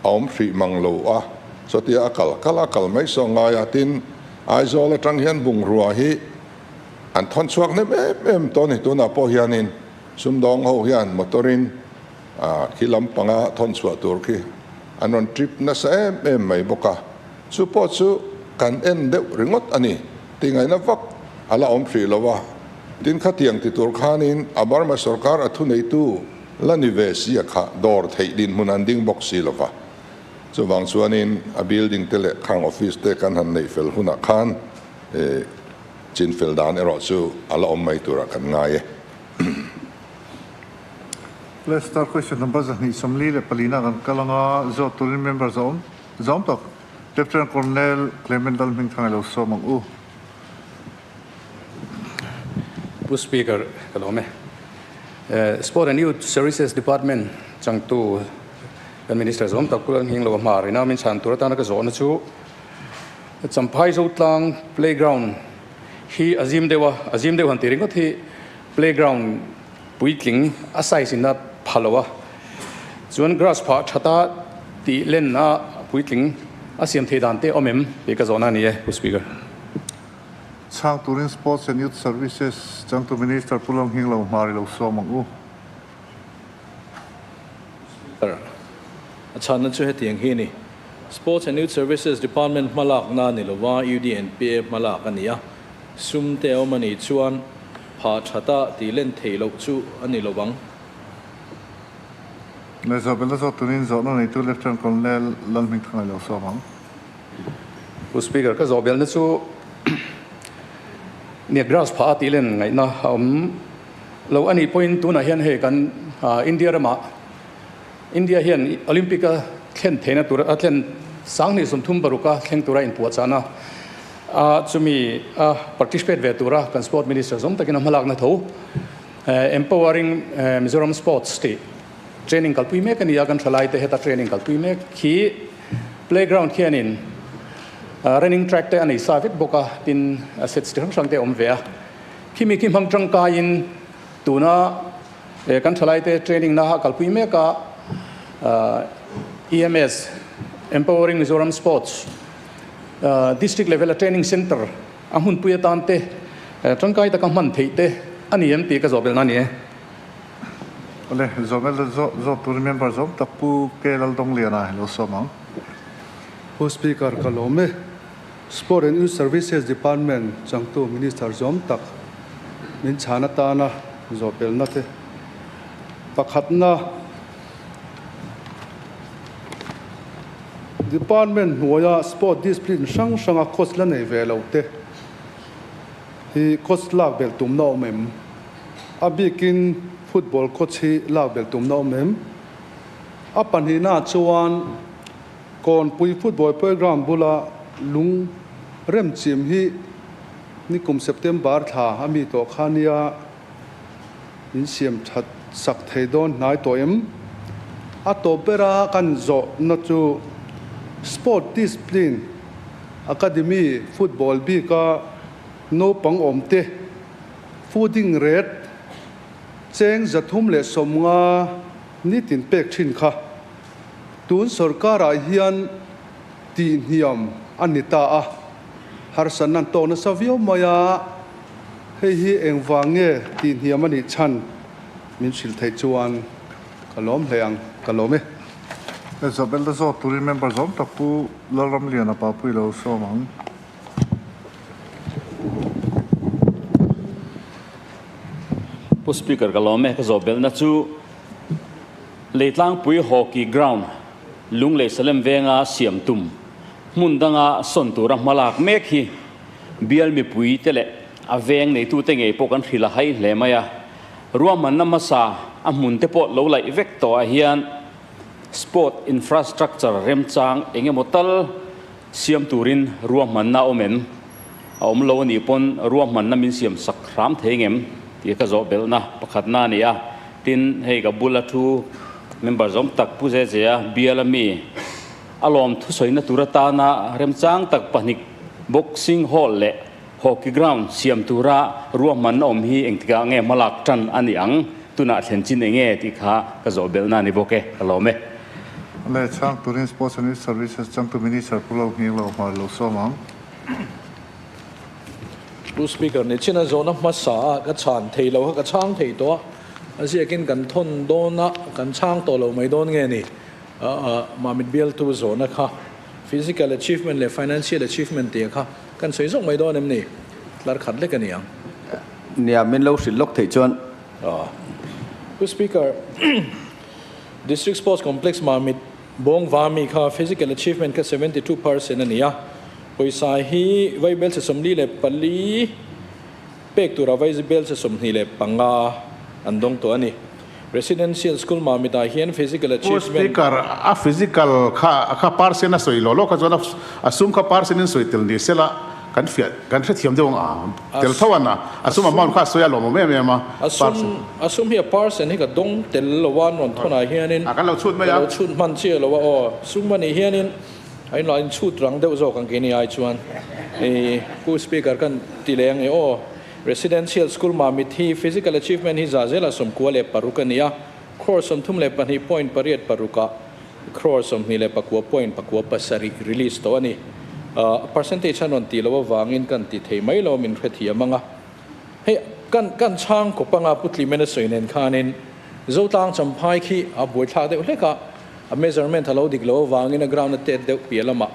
awm hrih mang lo a, sawtia a kal kal a kal mai saw ngai a, tin Aizawl atang hian bungrua hi an thawn chhuak hnem em em tawh a ni, tunah pawh hianin sumdawng ho hian motor in khi lampanga thawn chhuah tur khi an rawn trip nasa em em mai bawk a. Chu pawh chu kan en deuh ringawt a ni tih ngaihna vak a la awm hrih lo a. Tin khatiang ti tur khanin a Burma sorkar a thuneitu la ni ve si a kha dawr theih dinhmun an ding bawk si lo va. Chuvang chuanin a building te leh khang office te kan han neih fel hunah khan chin fel dan erawh chu a la awm mai turah kan ngai e. Let's start question number 244 na kan kal anga zawt turin members a awm. Zawm tak, Lieutenant Colonel Clement Lalhmingthanga lo sawm ang u. Pu Speaker, ka lawm e. Sport and Youth Services Department changtu kan Minister zawm tak Pu Lalhming lo a hmar ina min chhan tur atana ka zawhna chu Champhai Zotlang Playground hi a zim deuh a, a zim deuh han ti ringawt hi playground puitling a size in a pha lo a, chuan grass phah thata tih len a puitling a siam thei dan te awm em tih ka zawhna a ni e, Pu Speaker. Chhang turin Sports and Youth Services changtu Minister Pu Lalnghing lo hmar i lo sawm ang u. Speaker, A chhanna chu hetiang hi a ni. Sports and Youth Services Department hmalakna a ni lova, UDNPA hmalak a ni a. Sum te a awm a nih chuan phah thata tih len theih loh chu a ni lo ang. Lehzawhbelna zawt turin zawhna neitu Lieutenant Colonel Lalhmingthanga lo sawm ang. Pu Speaker, ka zawhbelna chu nia grass phah a tih len ngaihna a awm lo a nih pawhin tunah hian hei kan India ramah India hian Olympic a thlen theihna tur a thlen 2036 a thleng tura inpuahchahna a chumi a participate ve tura kan Sport Minister zawng takin a hmalakna tho Empowering Mizoram Sports tih training kalpui mek a ni a, kan thalaite heta training kalpui mek hi playground khianin running track te a nei sa vek bawk a, tin assets chi hrang hrang te a awm ve a, khimi khi hmang tangkaiin. Tuna kan thalaite training na kalpui meka EMS, Empowering Mizoram Sports, District level a training centre a hmunpui atan te tangkai taka hman theih te a ni em tih ka zawh belhna a ni e. Awle, Zawhbel zawh turin member zawm tak Pu K Laldawngliana hi lo sawm ang. Pu Speaker, ka lawm e. Sport and Youth Services Department changtu Minister zawm tak min chhan atana zawhpelhna te pakhatna Department hnuaia Sport discipline hrang hranga coach la nei ve lo te hi coach lak belh tumna awm em? A bikin football coach hi lak belh tumna awm em? A pahnihna chuan Kawnpui football playground bula lung remchim hi nikum September thla a mi tawh kha nia in siam that sak thei dawn hnai tawh em? A tawp bera kan zawhna chu Sport Discipline Academy football bika naupang awmte fooding rate cheng 350 nitin pek thin kha Tun sorkarah hian tihhniam a ni ta a, harsatna an tawk nasa viau mai a, hei hi engvang nge tihhniam a nih chhan min hrilh theih chuan ka lawm hle ang, ka lawm e. Isabella zawt turin member zawm tak Pu Lalramliana Papui lo sawm ang. Pu Speaker ka lawm e, ka zawh belhna chu Leitlangpui Hockey Ground, Lunglei Salem venga siam tum hmun danga sawn tura hma lak mek hi bial mipui te leh a veng neitute ngei pawh kan hrilh a hai hle mai a. Ruahmanna hmasa a hmun te pawh lo laih vek tawh ah hian sport infrastructure remchang eng emaw tal siam turin ruahmanna a awm em? A awm lo a nih pawn ruahmanna min siam sak hram thei ngem tih ka zawh belhna pakhatna a ni a. Tin, hei ka bula thu member zawm tak Pu Zezea bial a mi a lawm thusawina tur atana remchang tak pahnih boxing hall leh hockey ground siam tura ruahmanna awm hi engtikah nge hmalak tan a ni ang, tunah thlen chin eng nge tih kha ka zawh belhna a ni bawk e, ka lawm e. Le chhang turin Sports and Youth Services changtu Minister Pu Lalhming lo hmar lo sawm ang. Pu Speaker, ni chin a zawhna hmasa a ka chhan thei lo kha ka chhang thei tawh a, a ziakin kan thawn dawn a, kan chhang tawh lo mai dawn nge ni? Mamit bialtu zawhna kha physical achievement leh financial achievement tih kha kan sawi zawk mai dawn em ni? Tlar khat lek a ni ang. Nia, min lo hrilh lawk theih chuan. Pu Speaker, District Sports Complex Mamit Bawng Vami kha physical achievement kha 72% a ni a, pawisa hi Vaibelchhe 44 pek tura Vaibelchhe 25 an dawng tawh a ni. Residential School Mamitah hian physical Pu achievement. Speaker, a physical kha kha percent a sawi lo lo kha chuan a sum kha percent in sawi tel ni sela kan fiah kan hrethiam deuh ang a tel tho an a, a sum amount kha a sawi a lawmawm em em a, A sum a sum hi a percent hi ka dawng tel lo a an rawn thawnah hianin A kan lo chhut mai a. Ka lo chhut hman chiah lo a aw, sum a nih hianin a inlo in chhut rang deuh zawk ang keini ai chuan i Pu Speaker kan ti leh ang e aw. Residential School Mamit hi Physical Achievement hi za zela 96 a ni a, crore 32 point pariat parukah crore 29 point pakua pasarih release tawh a ni. A percentage an rawn tih loh avangin kan ti thei mai lo min hrethiam ang a. Hei kan kan chhang kawp anga Pu Tlimen a sawi nen khanin Zotlang Champhai khi a buaithlak deuh hlek a, a measurement a lo dik loh avangin a ground a tet deuh piah lamah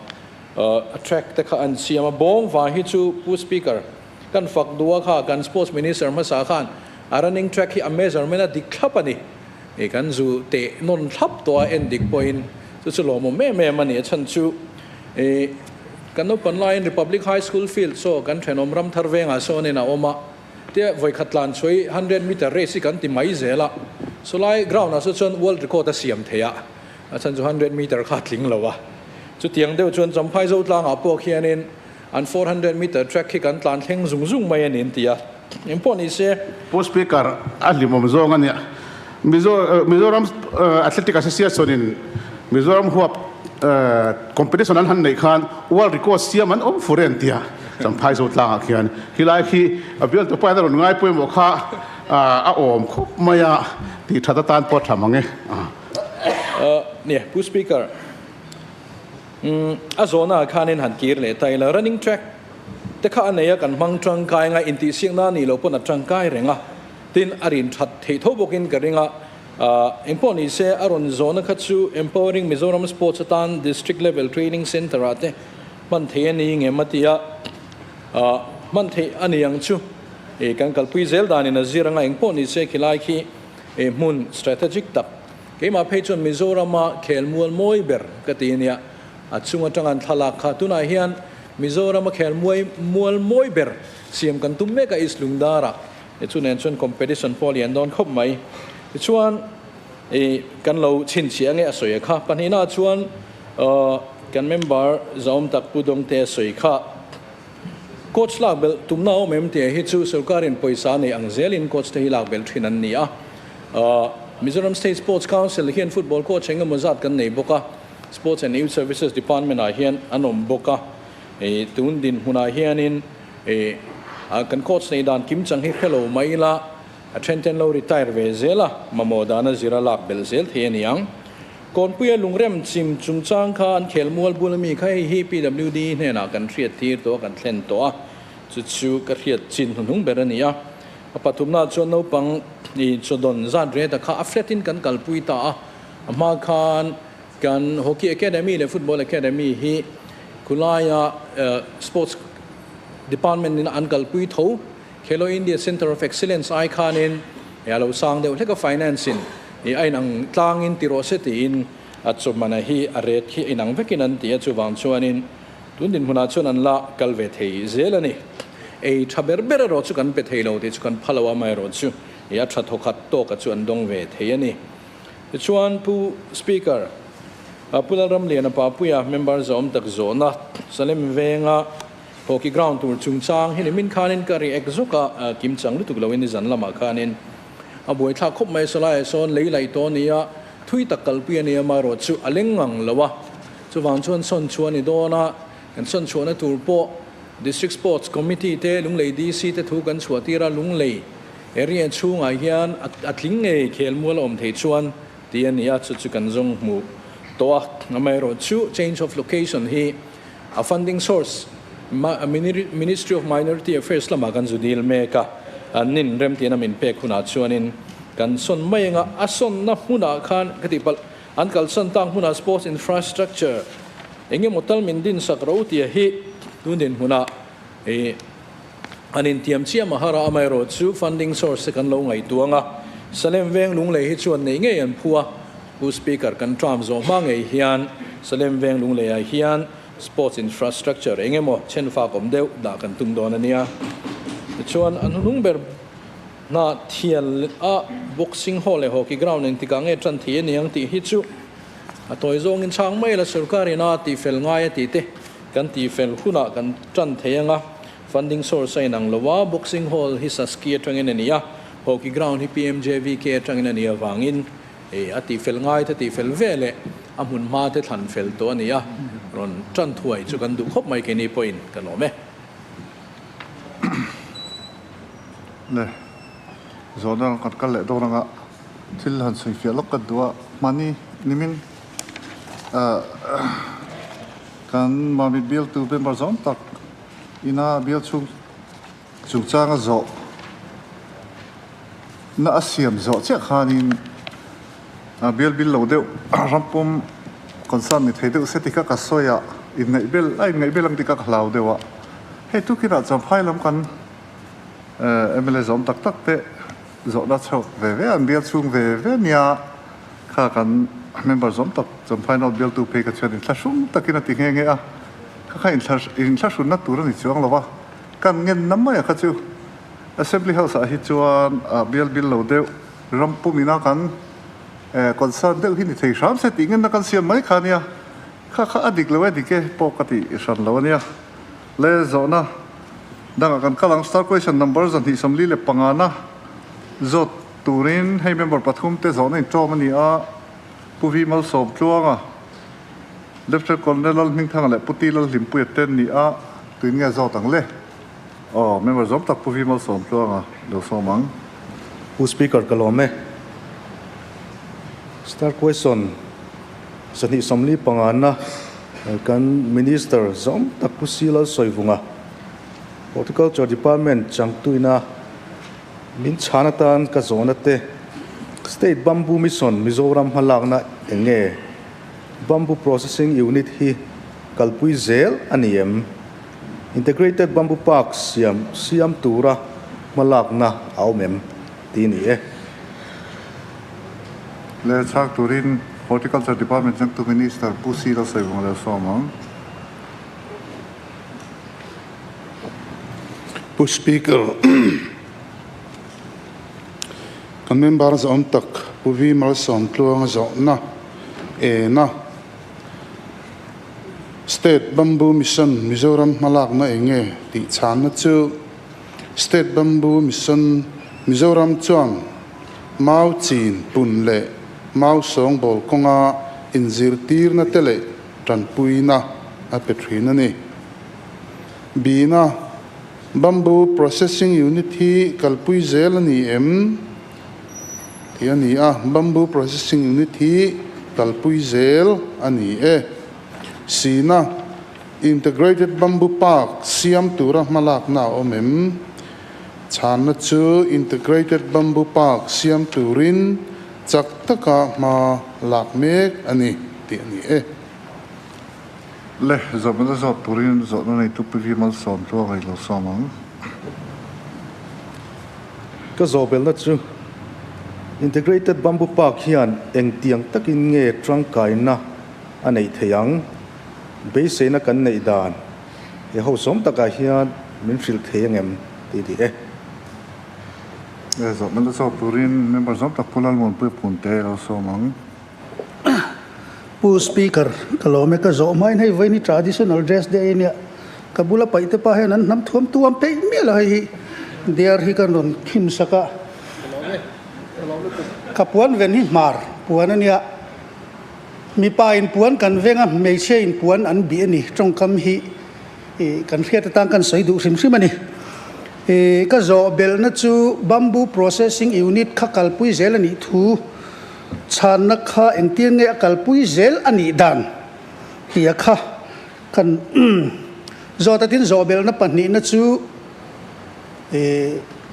a track te kha an siam a. Bawng vang hi chu Pu Speaker, Kan fak duh a kha kan sports minister hmasa khan a running track hi a measurement a dik thlap a ni. I kan zu teh nawn thlap tawh a en dik pawhin chu chu lawmawm em em a ni. A chhan chu i kan naupan laiin Republic High School field saw kan thenawm ram thar vengah sawnin a awm a, tia vawikhat tlan chhuai hundred meter race hi kan ti mai zel a, sawlai ground ah saw chuan world record a siam thei a, a chhan chu hundred meter kha a tling lo a. Chutiang deuh chuan Champhai Zotlangah pawh khianin An 400 meter track hi kan tlan thleng zung zung mai a ni an ti a, eng pawh ni se. Pu Speaker, a hlimawm zawng a nia. Mizo Mizoram Athletic Association in Mizoram huap competition an han neih khan world record siam an awm fur e an ti a, Champhai Zotlangah khian. Khilai khi a bialtu pa in a rawn ngai pawimawh kha. a awm khawp mai a, tih that atan pawh a tha mang e. Nia, Pu Speaker, a zawhnaah khanin han kir leh ta ila, running track te kha a nei a, kan hmang tangkai anga intihsiakna a nih loh pawn a tangkai reng a, tin a rin that theih tho bawkin ka ring a, Engpawh ni se, a rawn zawhna kha chu Empowering Mizoram Sports atan District Level Training Centre ah te hman theih a ni ngem a ti a, hman theih a ni ang chu. Kan kalpui zel danin a zir anga engpawh ni se khilai khi hmun strategic tak keimah phei chuan Mizorama khelmual mawi ber ka ti a nia, a chung atanga an thlalak kha tunah hian Mizorama khelmuai mual mawi ber siam kan tum mek a East Lungdara. Chu nen chuan competition pawh a lian dawn khawp mai. Tichuan i kan lo chhinchhiah nge a sawi a kha. Pahnihna chuan kan member zahawm tak Pu Dawngte a sawi kha. Coach lak belh tumna a awm em tih hi chu sorkarin pawisa nei ang zelin coach te hi lak belh thin an ni a. Mizoram State Sports Council hian football coach eng emaw zat kan nei bawk a, Sports and Youth Services Department ah hian an awm bawk a. Tun dinhmunah hianin Kan coach nei dan kim chang hi hre lo mai ila, a then ten lo retire ve zel a, mamawh dana zira lak belh zel thei a ni ang. Kawnpuia lungrem chim chungchang kha an khel mual bul ami kha hei hi PWD hnenah kan hriat tir tawh a, kan thlen tawh a, chu chu ka hriat chin hnuhnung ber a ni a. A pathumnaah chuan naupang chawdawn zat reta kha a flat in kan kalpui ta a, a hma khan kan Hockey Academy leh Football Academy hi khulaia Sports Department in an kalpui tho. Khelo India Centre of Excellence ai khanin a lo sang deuh hlek a, finance in a inang tlangin ti rawh se tiin a chawhmana hi a rate hi a inang vekin an ti a, chuvang chuanin tun dinhmunah chuan an la kal ve thei zel a ni. Ei tha ber ber erawh chu kan pe thei lo tih chu kan pha lo a, amaherawhchu a tha thawkhat tawka chu an dawng ve thei a ni. Tichuan Pu Speaker, Pu Lalramliana Papuia member zawm tak zawhna Salem Venga hockey ground tur chungchang hi nimin khanin ka react zawk a, kim chang lutuk loin nizan lamah khanin a buaithlak khawp mai. Sawlaiah sawn lei laih tawh a ni a, thui tak kalpui a ni a, amaherawh chu a leng ngang lo a, chuvang chuan sawn chhuah a ni dawn a, kan sawn chhuahna tur pawh District Sports Committee te, Lunglei DC te thu kan chhuah tir a, Lunglei Area chhungah hian a tling ngei khelmual a awm thei chuan tih a ni a, chu chu kan zawng hmuh tawh a. Amaherawh chu change of location hi a funding source Ministry of Minority Affairs lamah kan zu dil mek a, an nin remtian a min pek hunah chuanin kan sawn mai anga a sawnna hmunah khan ka tih palh an kalsan tak hmunah sports infrastructure eng emaw tal min dinsak ro tia hi tun dinhmunah ih An intiam chiam a har a, amaherawh chu funding source te kan lo ngaihtuang a, Salem Veng Lunglei hi chuan nei ngei an phu a, Pu Speaker kan term zawh hma ngei hian Salem Veng Lungleiah hian sports infrastructure eng emaw chhenfak awm deuh dah kan tum dawn a nia. Tichuan a hnuhnung ber hna thial a boxing hall leh hockey ground engtikah nge tan thei a niang tih hi chu a tawi zawngin chhang mai la, sorkar ina tihfel ngai a tih te kan tihfel hunah kan tan thei anga. Funding source a inang lo a, Boxing Hall hi Saski atangin a ni a, Hockey Ground hi PMJVK atangin a nih avangin a tihfel ngai te tihfel ve leh a hmun hma te thlan fel tawh a ni a, rawn tan thuai chu kan duh khawp mai keini pawhin ka lawm e. Le, zawhna kan kal leh dawn anga thil han sawi fiah lawk ka duh a, hmani nimin kan Mamit bialtu member zawng tak Ina bial chhung chungchanga zawh na a siam zawh chiah khanin a bial bil lo deuh rampum concern ni thei deuh se ti kha ka sawi a, inngaih bel a inngaih bel ang tih kha ka hlau deuh a. Hei tukinah chuan phai lam kan mla zawm tak tak te zawhna chhuak ve ve an bial chhung ve ve nia kha kan member zawm tak chuan phai note bialtu phei kha chuan inthlahrung takin a ti nghe nghe a. Kha kha inthlahrunna tur a ni chuang lo a, kan ngenna mai a kha chu Assembly House ah hi chuan bial bil lo deuh ram pum ina kan concern deuh hi ni thei hram se tih ngenna kan siam mai kha a nia, kha kha a dik lo e dik e pawh ka ti hran lo a nia. Le zawhna dangah kan kal ang, Star Question number 245 na zawt turin hei member pathum te zawhna inṭawm a ni a, Pu Vi Malsawmtluanga. Lieutenant Colonel Lalhmingthanga leh Pu Ti Lalhlimpuia te an ni a, tuin nge zawt ang le? Aw, member zawm tak Pu Vi Malsawmtluanga lo sawm ang. Pu Speaker ka lawm e. Star question 245 na kan Minister zawm tak Pu C Lalsawivunga Horticulture Department changtuina min chhan atan ka zawhna te State Bamboo Mission Mizoram hmalakna eng nge Bamboo Processing Unit hi kalpui zel a ni em? Integrated Bamboo Park siam siam tura hmalakna a awm em? tih a ni e. Leh chhak turin Horticulture Department changtu Minister Pu C Lalsawivunga leh sawm ang. Pu Speaker, kan member zawm tak Pu V Malsawmtluanga zawhna ena State Bamboo Mission Mizoram hmalakna eng nge tih chhanna chu State Bamboo Mission Mizoram chuan mau chin pun leh mau sawngbawl kawnga inzirtirna te leh tanpuina a pe thin a ni. Bina Bamboo Processing Unit hi kalpui zel a ni em? tih a ni a, Bamboo Processing Unit hi kalpui zel a ni e. Sina Integrated Bamboo Park siam tura hmalakna a awm em? Chhanna chu Integrated Bamboo Park siam turin chak taka hma lak mek a ni tih a ni e. Le, zawhna zawt turin zawhna neitu Pi Vi Malsawm chu a ngaih lo sawm ang. Ka zawhbelna chu Integrated Bamboo Park hian engtiang takin nge tangkaina a neih theih ang? Beiseina kan neih dan he ho sawm takah hian min hrilh thei angem tih ni e. Le, zawhna zawt turin member zawm tak Pu Lalmuanpuia Punte lo sawm ang. Pu Speaker, ka lawm e, ka zawh hmain hei vawiin hi traditional dress day a nia, ka bula paih te pa hian an hnam thuam tuam peih miah lo hei hi dear hi ka rawn khim sak a, ka puan ven hi hmar puan a nia, mipa in puan kan veng a, hmeichhia in puan an bih a ni, tawngkam hi kan hriat atan kan sawi duh hrim hrim a ni. Ka zawh belhna chu bamboo processing unit kha kalpui zel a nih thu. Chhanna kha engtir nge a kalpui zel a nih dan tia kha kan zawt a tin zawhbelhna pahnihna chu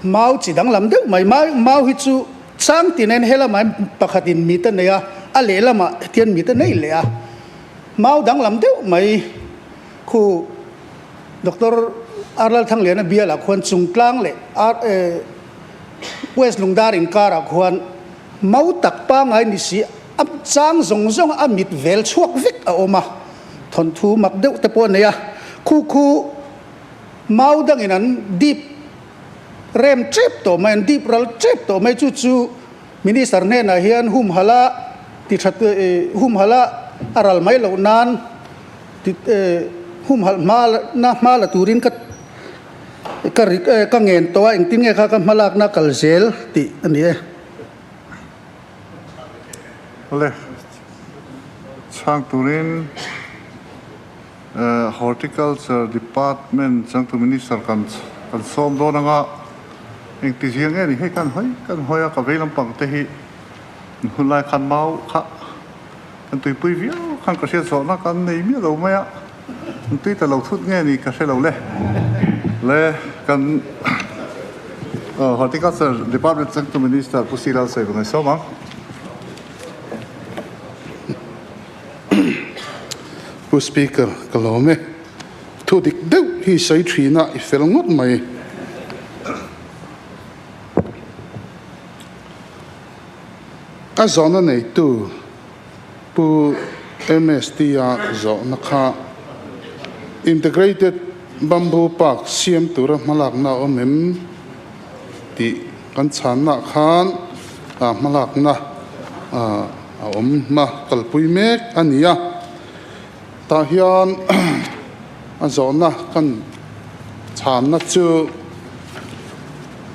mau chi danglam deuh mai mau hi chu chang tinen helamah pakhatin mit a nei a a lehlamah hetian mit a nei leh a mau danglam deuh mai khu Doctor R Lalthangliana bialah khuan Chungtlang leh West Lungdar inkarah khuan Mau tak pangai ni si, a chang zawng zawng a mit vel chhuak vek a awm a, thawnthu mak deuh te pawh a nei a, khu khu mau dangin an dip rem tep tawh mai, an dip ral tep tawh mai, chu chu Minister hnenah hian humhalh a ti tha humhalh a a ral mai loh nan ti humhalh hma na hma la turin ka Ka ri ka ngen tawh a, engtin nge kha ka hmalakna kal zel tih a ni e. Awle, chhang turin Horticulture Department changtu Minister kan kan sawm dawn anga engti zia nge ni hei kan hawi kan hawi a ka vei lampang te hi hun lai khan mau kha kan tuipui viau khan ka hriat zawhna kan nei miah lo mai a. An tui ta lo thut nge ni ka hre lo le. Le kan Horticulture Department changtu Minister Pu C Lalsawi va ngaihsawm ang. Pu Speaker, ka lawm e. Thu dik deuh hi sawi thin a, i fel ngawt mai. A zawhna neitu Pu MST-a zawhna kha Integrated Bamboo Park siam tura hmalakna a awm em tih kan chhannaah khan hmalakna a awm hma kalpui mek a ni a. Tah hian a zawhna kan chhanna chu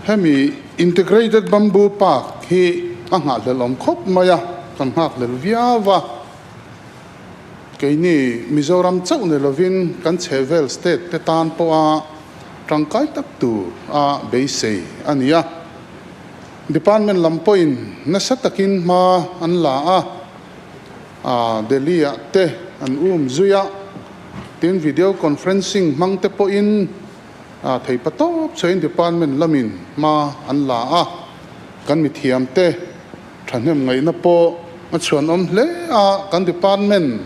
hemi Integrated Bamboo Park hi a nghahhlelh awm khawp mai a, kan nghakhlel viau a. Keini Mizoram chauh ni lovin kan chhehvel state te tan pawha tangkai tak tur a beisei a ni a. Department lam pawhin nasa takin hma an la a, Delhi ah te an um zui a, tin video conferencing hmang te pawhin theipa tawp chhuahin department lamin hma an la a, kan mithiam te thahnem ngaihna pawh a chhuanawm hle a, kan department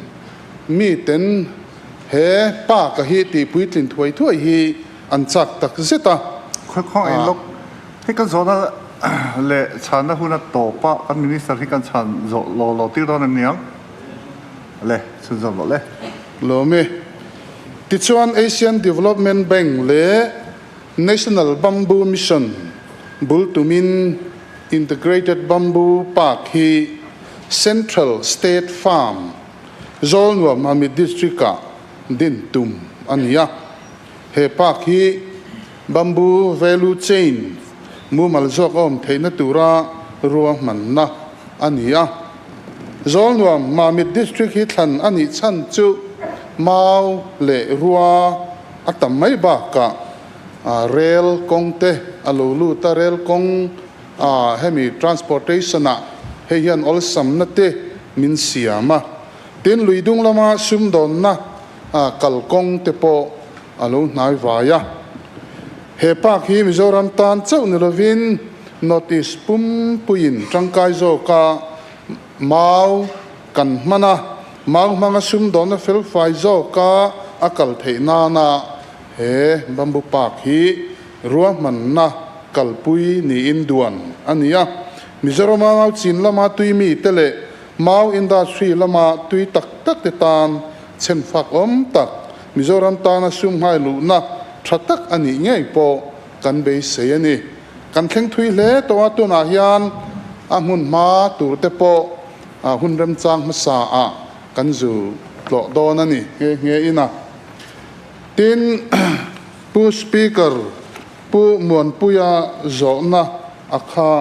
miten he park a hi tihpuitlin thuai thuai hi an chak tak zet a. Khawi khaw lawk Hei kan zawhna leh chhanna hun a tawp a, kan Minister hi kan chhan zawh lo lo tir dawn em niang? Le, chhunzawm loh le. Lawm e. Tichuan Asian Development Bank leh National Bamboo Mission bul tumin Integrated Bamboo Park hi Central State Farm, Zawlnuam Mamit District-ah din tum a ni a. He park hi Bamboo value chain mumal zawk a awm theihna tura ruahmanna a ni a. Zawlnuam Mamit District hi thlan a nih chhan chu mau leh rua a tam mai bakah rel kawng te a lo lut a, rel kawng hemi transportation ah hei hian awlsamna te min siam a. Tin, luidung lama sumdawnna kalkawng te pawh a lo hnai vai a. He park hi Mizoram tan chauh ni lovin North East pumpuiin tangkai zawka mau kan hman a, mau hmanga sumdawnna felfai zawka a kal theih nana he Bamboo Park hi ruahmanna kalpui niin duan a ni a. Mizorama mau chin lama tui mite leh mau industry lama tui tak tak te tan chhem fak awm tak Mizoram tana sum nghai luhna tha tak a nih ngei pawh kan beisei a ni. Kan thleng thui hle tawh a, tunah hian a hmun hma tur te pawh hun remchang hmasa ah kan zu tlawh dawn a ni nghe nghe in a. Tin, Pu Speaker, Pu Muanpuia zawhna a kha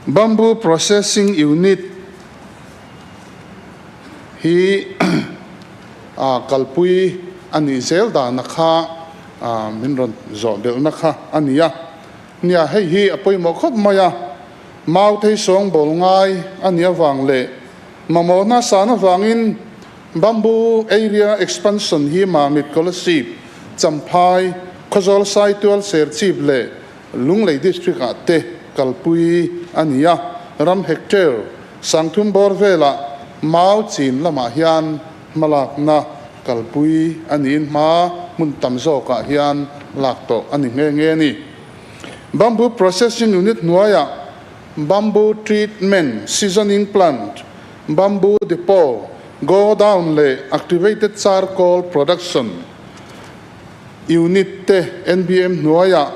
Bamboo Processing Unit, Hi kalpui a nih zel dana kha min rawn zawh belhna kha a ni a. Nia, hei hi a pawimawh khawp mai a, mau thei sawng bawl ngai a nih avang leh mamawhna san avangin Bamboo Area Expansion hi Mamit Kolasib, Champhai, Khawzawl Saitual Serchhip leh Lunglei District ah te kalpui a ni a, ram hectare sangthum bawr velah mau chin lamah hian hmalakna kalpui a niin hma hmun tam zawkah hian lak tawh a ni nghe nghe a ni. Bamboo Processing Unit hnuaiah Bamboo Treatment Seasoning Plant, Bamboo Depot, Godown leh Activated Charcoal Production, Unit te NBM hnuaiah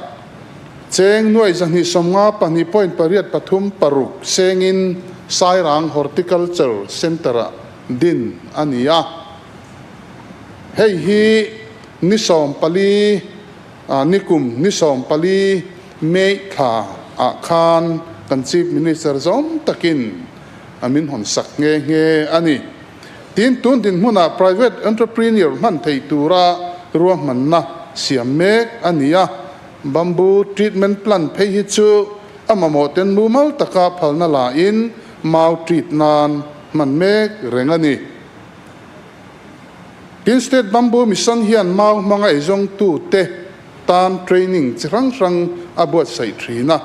cheng nuai 252 point 8 3 6 sengin Sairang Horticulture Centre-ah din a ni a. Hei hi ni 14, nikum ni 14 May thla ah khan kan Chief Minister zawm takin a min hawn sak nghe nghe a ni. Tin, tun dinhmunah private entrepreneur hman thei tura ruahmanna siam mek a ni a, bamboo treatment plant phei hi chu a mamawh ten mumal taka phalna lain mau treat nan hman mek reng a ni. Tin, State Bamboo Mission hian mau hmanga eizawngtute tan training chi hrang hrang a buatsaih thin a.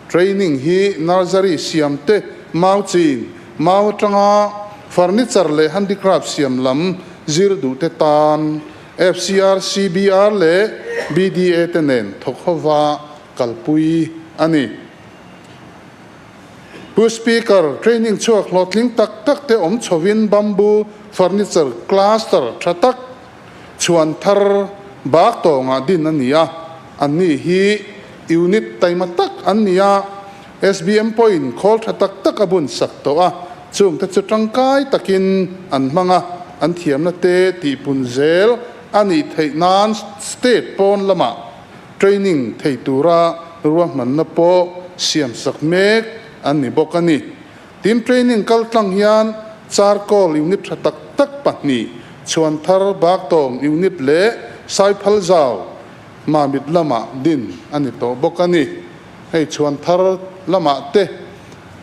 Training hi nursery siam te, mau chin, mau atanga furniture leh handicraft siam lam zir duh te tan FCR, CBR leh BDA te nen thawk hova kalpui a ni. Pu Speaker, training chhuak hlawhtling tak tak te awm chhovin bamboo furniture cluster tha tak chhuan thar bak tawngah din a ni a, anni hi unit taima tak an ni a, SBM pawhin khawl tha tak tak a bun sak tawh a, chungte chu tangkai takin an hmang a, an thiamna te tihpun zel a nih theih nan state pawn lamah training thei tura ruahmanna pawh siam sak mek an ni bawk a ni. Tin, training kal tlang hian charcoal unit tha tak tak pahnih, Chhuanthar, Baktawng unit leh Saiphalzau. Mamit lamah din a ni tawh bawk a ni. Hei chhuan thar lamah te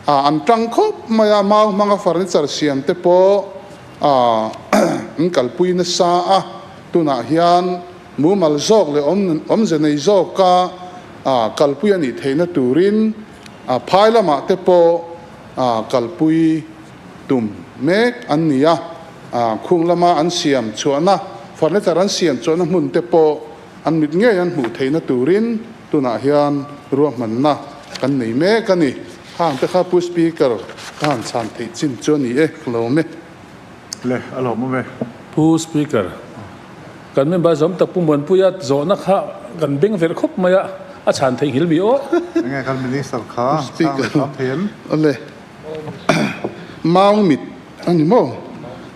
an tang khawp mai a, mau hmanga furniture siam te pawh an kalpui nasa a, tunah hian mumal zawk leh awmze nei zawka kalpui a nih theihna turin phai lamah te pawh kalpui tum mek an ni a, khung lama an siam chhuahna, furniture an siam chhuahna hmun te pawh an mit ngei an hmuh theihna turin tunah hian ruahmanna kan nei mek a ni. Hang te kha Pu Speaker ka han chhan theih chin chu a ni e, ka lawm e. Le, a lawmawm e. Pu Speaker, kan member zawm tak Pu Muanpuia zawhna kha kan beng verh khawp mai a, a chhan theih nghil mi aw. Enge kan Minister kha chhang leh hram thei em? Awle, Mau mit a ni maw?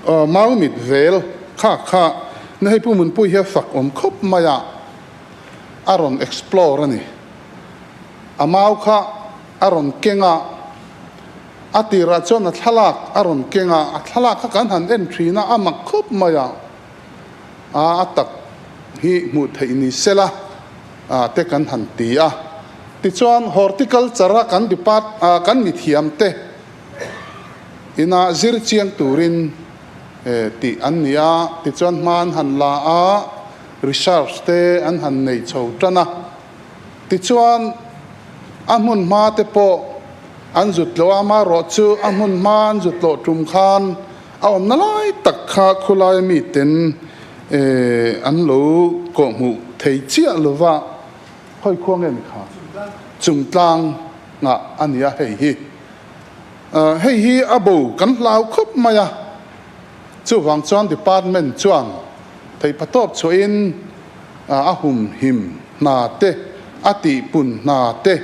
Aw, Mau mit vel kha kha na hei Pu Munpui hi a fak awm khawp mai a, a rawn explore a ni. A mau kha a rawn keng a, a tirah chuan a thlalak a rawn keng a, a thlalak kha kan han en thin a, a mak khawp mai a, a a tak hi hmuh theih ni sela te kan han ti a. Tichuan horticulture a kan depart kan mithiam te ina zir chiang turin tih an ni a, tichuan hma an han la a, research te an han nei chho tan a. Tichuan a hmun hma te pawh an zut tloh a, amaherawhchu a hmun hma an zut tloh tum khan a awmna lai tak kha khulai miten an lo kawhhmuh thei chiah lova, Hawi khua nge ni kha? Chungtlang ngah a ni a hei hi. Hei hi a bo kan hlau khawp mai a, chuvang chuan department chuan theihpa tawp chhuahin a humhim hna te, a tihpun hna te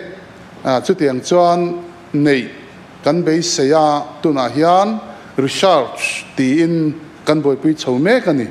chutiang chuan neih kan beisei a, tunah hian research tiin kan buaipui chho mek a ni.